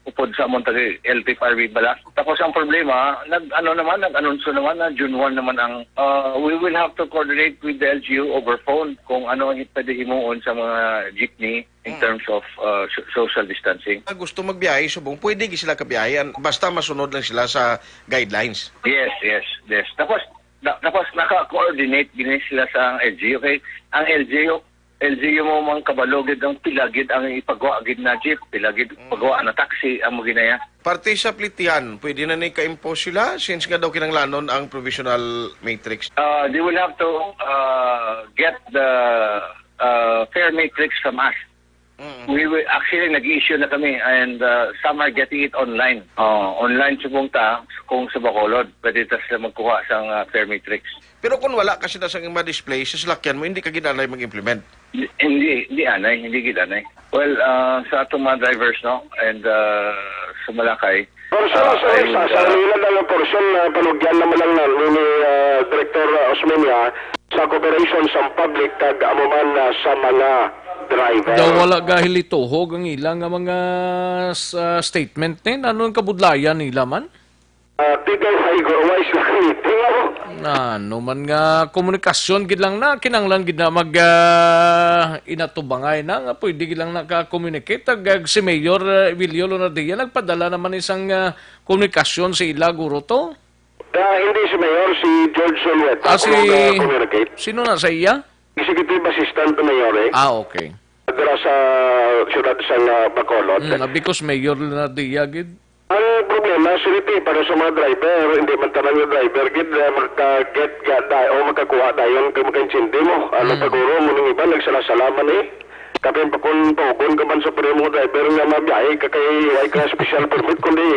upod sa among taga L T F R B bala. Tapos ang problema, nag, ano naman, nag-anunsyo naman na June one naman ang, ah, we will have to coordinate with the L G U over phone kung ano ang pwede himuon sa mga jeepney in Mm. terms of, ah, so-, social distancing. Ah, gusto magbiyahe, subong, pwede gi sila kabiyahe, an-, basta masunod lang sila sa guidelines. Yes, yes, yes. Tapos, na-, tapos naka-coordinate gini sila sa L G U. Okay? Ang L G U, L G U mo mang kabalo gid ang pila gid ang ipagawa gid na jeep, pila gid Mm. pagawa na taxi, amo ginaya. Parte sa plitian, pwede na ni ka-impose sila since nga daw kinahanglanon ang provisional matrix. Uh, they will have to, uh, get the, uh, fare matrix from us. Mm. We will, actually, nag-issue na kami and, uh, some are getting it online. Oh, online subong ta, kung sa Bacolod, pwede ta sila magkuha sa, uh, fare matrix. Pero kung wala ka sila sa ma-display sa salakyan mo, hindi ka gid anay mag-implement? Hindi, hindi anay, hindi gid anay. Well, ah, sa atong mga drivers, no, and, ah, sa Malakay, Pero sa, ah, sa, I sa, would, sa ah, ila na nga portion na panugyan naman lang na ni, ah, Director, ah, Osmeña sa cooperation sa public kag amo man, ah, sa mga driver. Daw wala gahilituhog ang ila nga mga s-, ah, statement ni. Ano ang kabudlayan nila man? Ah, tigay high or wise lang ang meeting, ano? Ano man nga komunikasyon gid lang na, kinahanglan gid na mag, ah, inatubangay na nga pwede gid lang naka-communicate. Ag, ag si Mayor, ah, Emilio Lunardia nagpadala naman isang, ah, komunikasyon sa ila, guro, to? Ah, hindi si Mayor, si George Zulueta, ah, si, kung naka-communicate. Sino na sa iya? Executive Assistant to Mayor, eh. Ah, okay. Dira sa siyudad sa, ah, Bacolod. Mm, ah, because Mayor Lunardia gid. Ang problema, siliti para sa mga driver, hindi man tanan nga driver gid, eh, maka-get ga-, da-, o makakuha dayon kay makaintindi mo. Ano, mm, paguro mo ning iba, nagsala-sala man, eh. Kapin pa kung paugon ka man sa pwede mga driver nga mabiyahe ka kay way ka special permit, kundi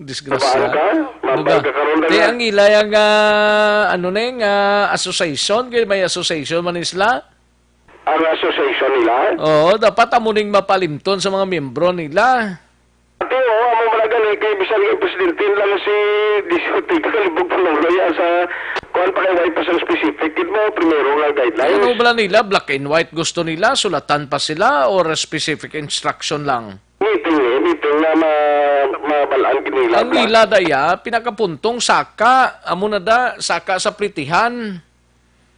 disgrasya. Mabaan ka? Mabaan ka karon na. Te, nga ang ila yang, ah, ano na yung, ah, association, kay may association man isla? Ang association nila? Oo, dapat amo ning mapalimton sa mga miyembro nila. Ate, oo, amo man gani, kay bisan ang presidente lang si Disyuti, kalibog pa lang ya sa kuan pa kay way pa sa specific. Gid mo, primero nga guidelines. Ano bala nila? Black and white gusto nila? Sulatan pa sila or specific instruction lang? Meeting, eh, meeting na ma-, mabalaan gid nila. Ang nila daya, pinakapuntong saka, amo na da, saka sa plitihan.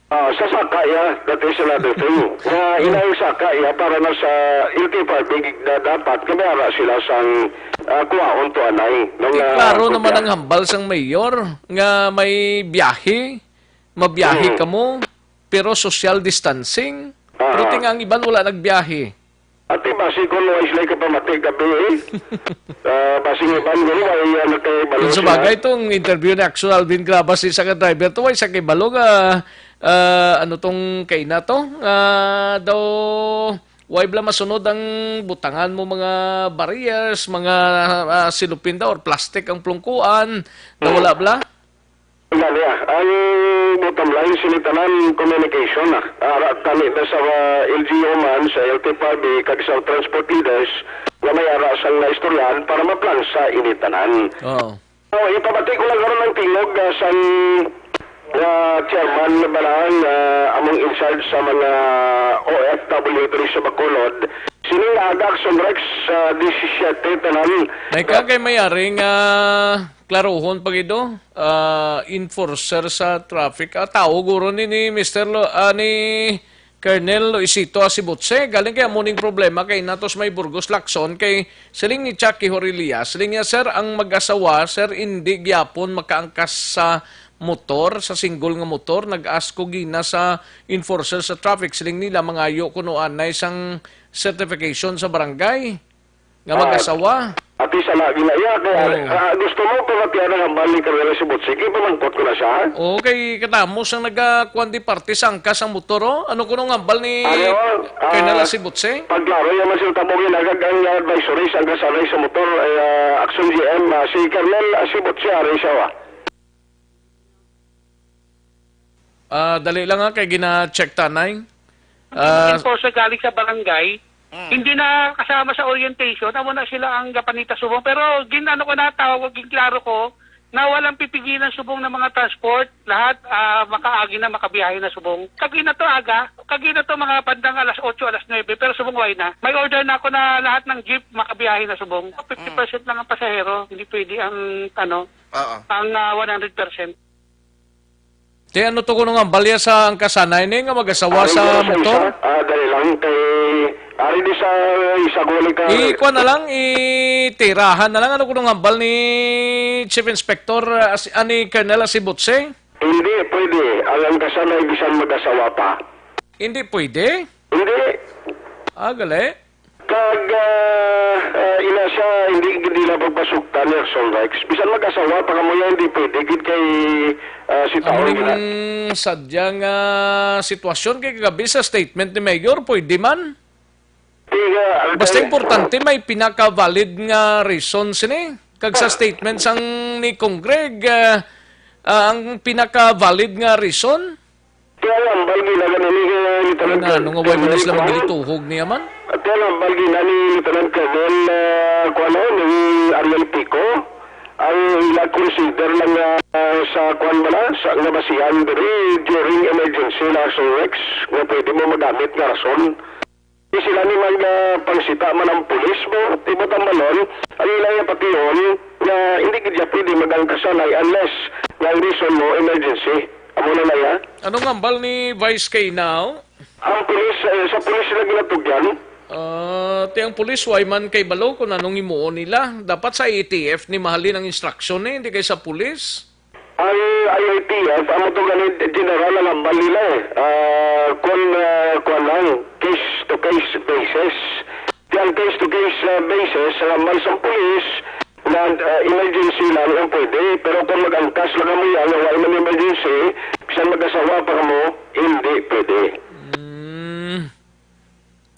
Ah, sa saka, yeah, that is another thing. Nga inang saka, yeah, para na sa L T F R B, na dapat nga may ara sila sang, ah, kuhaon to anay. Nung, ah, klaro naman ang hambal sang mayor nga may biyahe, mabiyahe kamo, pero social distancing. Ah. Pero tinga ang iban wala nagbiyahe. Ate, basi ko no, islay ka pamati gabi, eh. Ah, basi nga ban guro, ay, ano, kay balo. Kung sa bagay, itong interview ni Axel Alvin Grabas, isa ka driver to, ay, sa kay balo nga, ah, ano tong kay na to? Ah, daw, way bala masunod ang butangan mo mga barriers, mga, ah, silupin daw, or plastic ang plungkuan, daw wala bala? Gani, ah, ang bottom line, sini tanan communication, ah. Ara tani na sa, ah, L G U man, sa L T F R B, kag sa transport leaders, nga may ara sang naistoryahan para maplansa ini tanan. Oo. So, ipabati ko lang karon ang tingog, ah, sang, ah, chairman na balaan, ah, among in charge sa mga O F W diri sa Bacolod. Sining aga, Action Rex, sa disisiete tanan. May ka kay may ari nga klaruhon pa gid, ah, enforcer sa traffic. Ah, tawo guro ni, ni Mister Lo, ah, ni Colonel Luisito Asibutse. Galing kay amo ning problema kay natos may Burgos Lacson kay siling ni Chucky Horilia, siling niya, "Sir, ang mag-asawa, sir, hindi gyapon makaangkas sa motor, sa single nga motor. Nag-ask ko gina sa enforcer sa traffic, siling nila mangayo kuno anay sang certification sa barangay." Nga mag-asawa. Ati sa lagi na iya, kaya, ah, gusto mo pamatian ang hambal ni Colonel Asibutse? Sige, pamangkot ko na siya. Oo, kay katamos ang nagakuan di parte sa angkas ang motor, oh. Ano kuno ang hambal ni Colonel Asibutse? Pagklaro, yan man sila tabong ginagag ang advisory sa angkas anay sa motor, eh, ah, Action G M, ah, si Colonel Asibutse, ari siya, wa? Ah, dali lang ha, kay gina-check ta, Nay. Ang Ah, enforcer galing sa barangay, Mm. hindi na kasama sa orientation, amo na sila ang gapanita subong. Pero gin-ano ko na, tawag, ginklaro ko na walang pipigilan subong ng mga transport, lahat, ah, makaagi na, makabiyahe na subong. Kagi na to aga, kagi na to mga bandang alas otso, alas nuebe, pero subong way na. May order na ako na lahat ng jeep makabiyahe na subong. Fifty percent lang ang pasahero, hindi pwede ang, ano, Oo. ang, ah, one hundred percent. Te, ano to kuno nga hambal ya sa angkas anay ni nga mag-asawa sa motor? Ari sa isa, ah, dali lang kay, ari di sa isa guli ka. I-, kuwan na lang, itirahan na lang. Ano kuno nga hambal ni Chief Inspector, ah, si, ah, ni Colonel Asibutse? Hindi pwede. Ang angkas anay bisan mag-asawa pa. Hindi pwede? Hindi. Ah, gali. Kag, ah, ah, ina siya, hindi, hindi na pagpasugtan ni Action Rex. Bisan mag-asawa pa kamo yan, hindi pwede gid kay, ah, si Ang taon gina- sadyang, ah, sitwasyon kay kagabi sa statement ni Mayor, pwede man. Di nga, ang Basta kay- importante, may pinaka-valid nga reason sini. Kag sa statement sang ni Congreg, ah, ah, ang pinaka-valid nga reason, Kaya ang balgi na gani ni, eh, Lieutenant Ano, ano nga way mo Colonel na sila Kwan? Magilituhog niya man? At kaya ang balgi na ni Lieutenant Colonel, ah, Kwan, oh, ni Ariel Pico, ang ila consider lang nga, ah, sa Kwan ba na, sa nga basihan diri during emergency na Action Rex nga pwede mo magamit nga rason. Di sila ni mag, ah, pangsita man ang pulis mo, tibot ang balon, ang ila nga patihon, Ah, hindi gid siya pwede mag-angkas anay unless nga ang reason mo emergency. Amo na na ya. Anong hambal ni Vice Kay now? Ang pulis, eh, sa pulis sila ginatugyan. Ah, ti ang pulis, way man kay balo kung anong himuon nila. Dapat sa A T F ni mahalin ang instruction, eh, hindi kay sa pulis. Ang I A T F, amo to gani, general ang hambal nila, eh. Ah, kung, ah, kuwan lang, case to case basis. Di ang case to case, ah, basis, ang hambal sa pulis, na, ah, emergency lang ang pwede. Pero kung mag-angkas lang kamo yan, nga wala man emergency, bisan mag-asawa pa kamo, hindi pwede. Mm.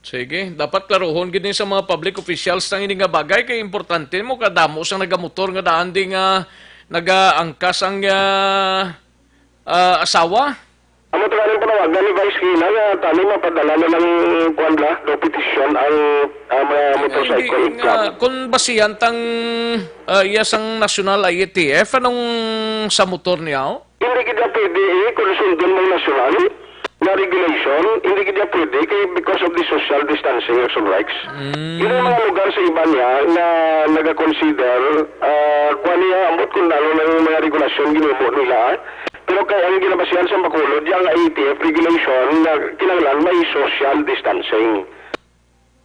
Sige, dapat klaruhon gid ni sa mga public officials ang ini nga bagay kay importante mo kadamo sang nagamotor nga daan di nga nagaangkas ang, ah, ah, asawa. Amo to ganing panawagan ni Vice Kina nga tani mapadala na lang kuwan bla, do petition ang, ah, mga motorcycle Hindi, club. Nga, kung basihan tang, ah, iya sang national I A T F, anong sa motor niya, oh? Hindi gid na pwede, eh, kung sundon mo ang nasyonal na regulation, hindi gid na pwede kay because of the social distancing, Action Rex. Mm. Yun ang mga lugar sa iba niya na nagakonsider, ah, kuwan niya, ambot kung ano ng mga regulasyon ginubo nila. Pero kay ang ginabasihan sa Bacolod, yung I A T F regulation na kinahanglan may social distancing.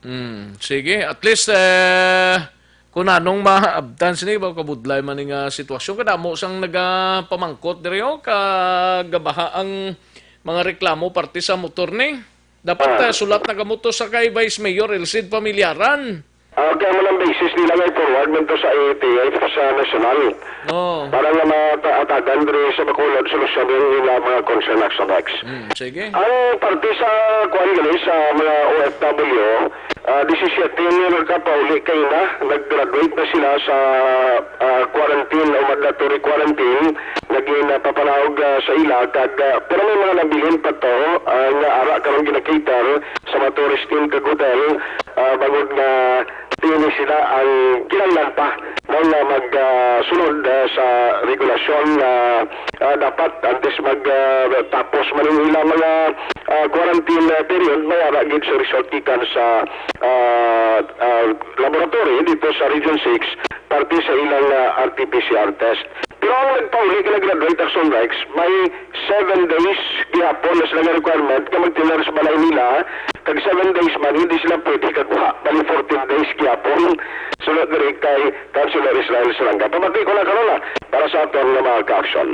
Hmm, sige. At least, eh, kung anong maabtan sini, ba, kabudlay man nga sitwasyon. Kadamo sang nagapamangkot diri, oh, kagabaha ang mga reklamo parte sa motor ni. Dapat, Ah. eh, sulat na kamo to sa kay Vice Mayor Elcid Pamilyaran. Ah, kaya mo lang basis nila nga i-forward man to sa A A T F sa nasyonal. Oo. Para nga matagan diri sa Bacolod, solusyon yung ilang mga concern, Action Rex. Hmm, sige. Ang parte sa, kuwan gali, sa mga O F W, ah, disisiete ni nagkapauli kay na, nag-graduate na sila sa, ah, quarantine o mandatory quarantine, naging, ah, papanaog, ah, sa ila, kag, ah, pero may mga nabilin pa to, ah, nga ara karon gina-cater sa mga tourist team kag hotel, ah, bangod nga pili sila ang kinahanglan pa nga mag, ah, sunod, ah, sa regulasyon nga, ah, dapat antes mag, ah, tapos man ang ilang mga, ah, quarantine, ah, period, may ara gid sa result gikan sa, ah, ah, laboratory dito sa Region six, parte sa ilang, ah, R T P C R test. Pero ang nagpauli ka nag-graduate, Action Rex, may seven days gihapon na sila nga requirement nga magtinor sa balay nila, kag seven days man, hindi sila pwede kagwa, bali fourteen days gihapon. Sunod diri kay Councilor Israel Salanga. Pamati ko na karon na para sa aton nga mga ka-aksyon.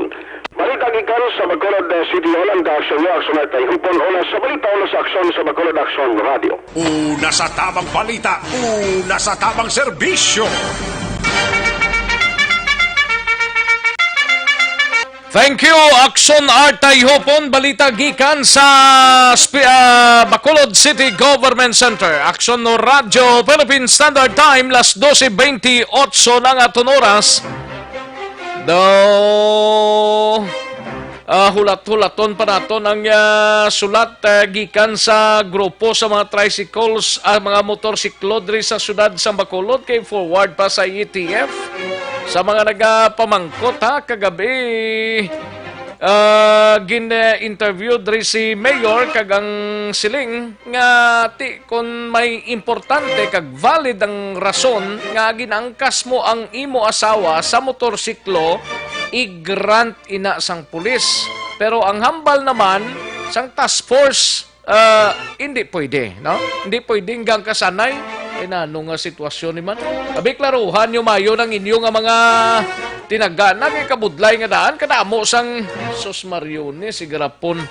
Balita gikan sa Bacolod, eh, City Hall, ang ka-aksyon niyo, Aksyon Artay Hupon, una sa balita, una sa aksyon sa Bacolod Aksyon Radio. Una sa tamang balita, una sa tamang serbisyo. Thank you, Aksyon Artay Hupon. Balita gikan sa spi-, ah, Bacolod City Government Center. Aksyon no Radyo Philippine Standard Time, las doce veintiocho na nga aton oras. Do, ah, hulat-hulaton pa naton ang, ah, sulat, ah, gikan sa grupo sa mga tricycles, ah, mga motorsiklo diri sa siyudad sa Bacolod kay forward pa sa A T F. Sa mga nagapamangkot, ha, kagabi, ah, gin-interview diri si Mayor kag ang siling nga ti kon may importante kag valid ang rason nga ginangkas mo ang imo asawa sa motorsiklo, i-grant ina sang pulis. Pero ang hambal naman sang task force, ah, hindi pwede, no? Hindi pwede hanggang kasanay. Ay, nano nga sitwasyon ni man? Abi, klaruhan nyo mayo ng inyo nga mga tinagana kay kabudlay nga daan, kadamo sang sus Mario ni, si Garapon.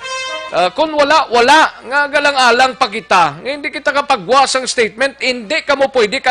Ah, kung wala, wala. Nga galang-alang pa kita. Nga hindi kita kapagwa sang statement, hindi ka mo pwede kang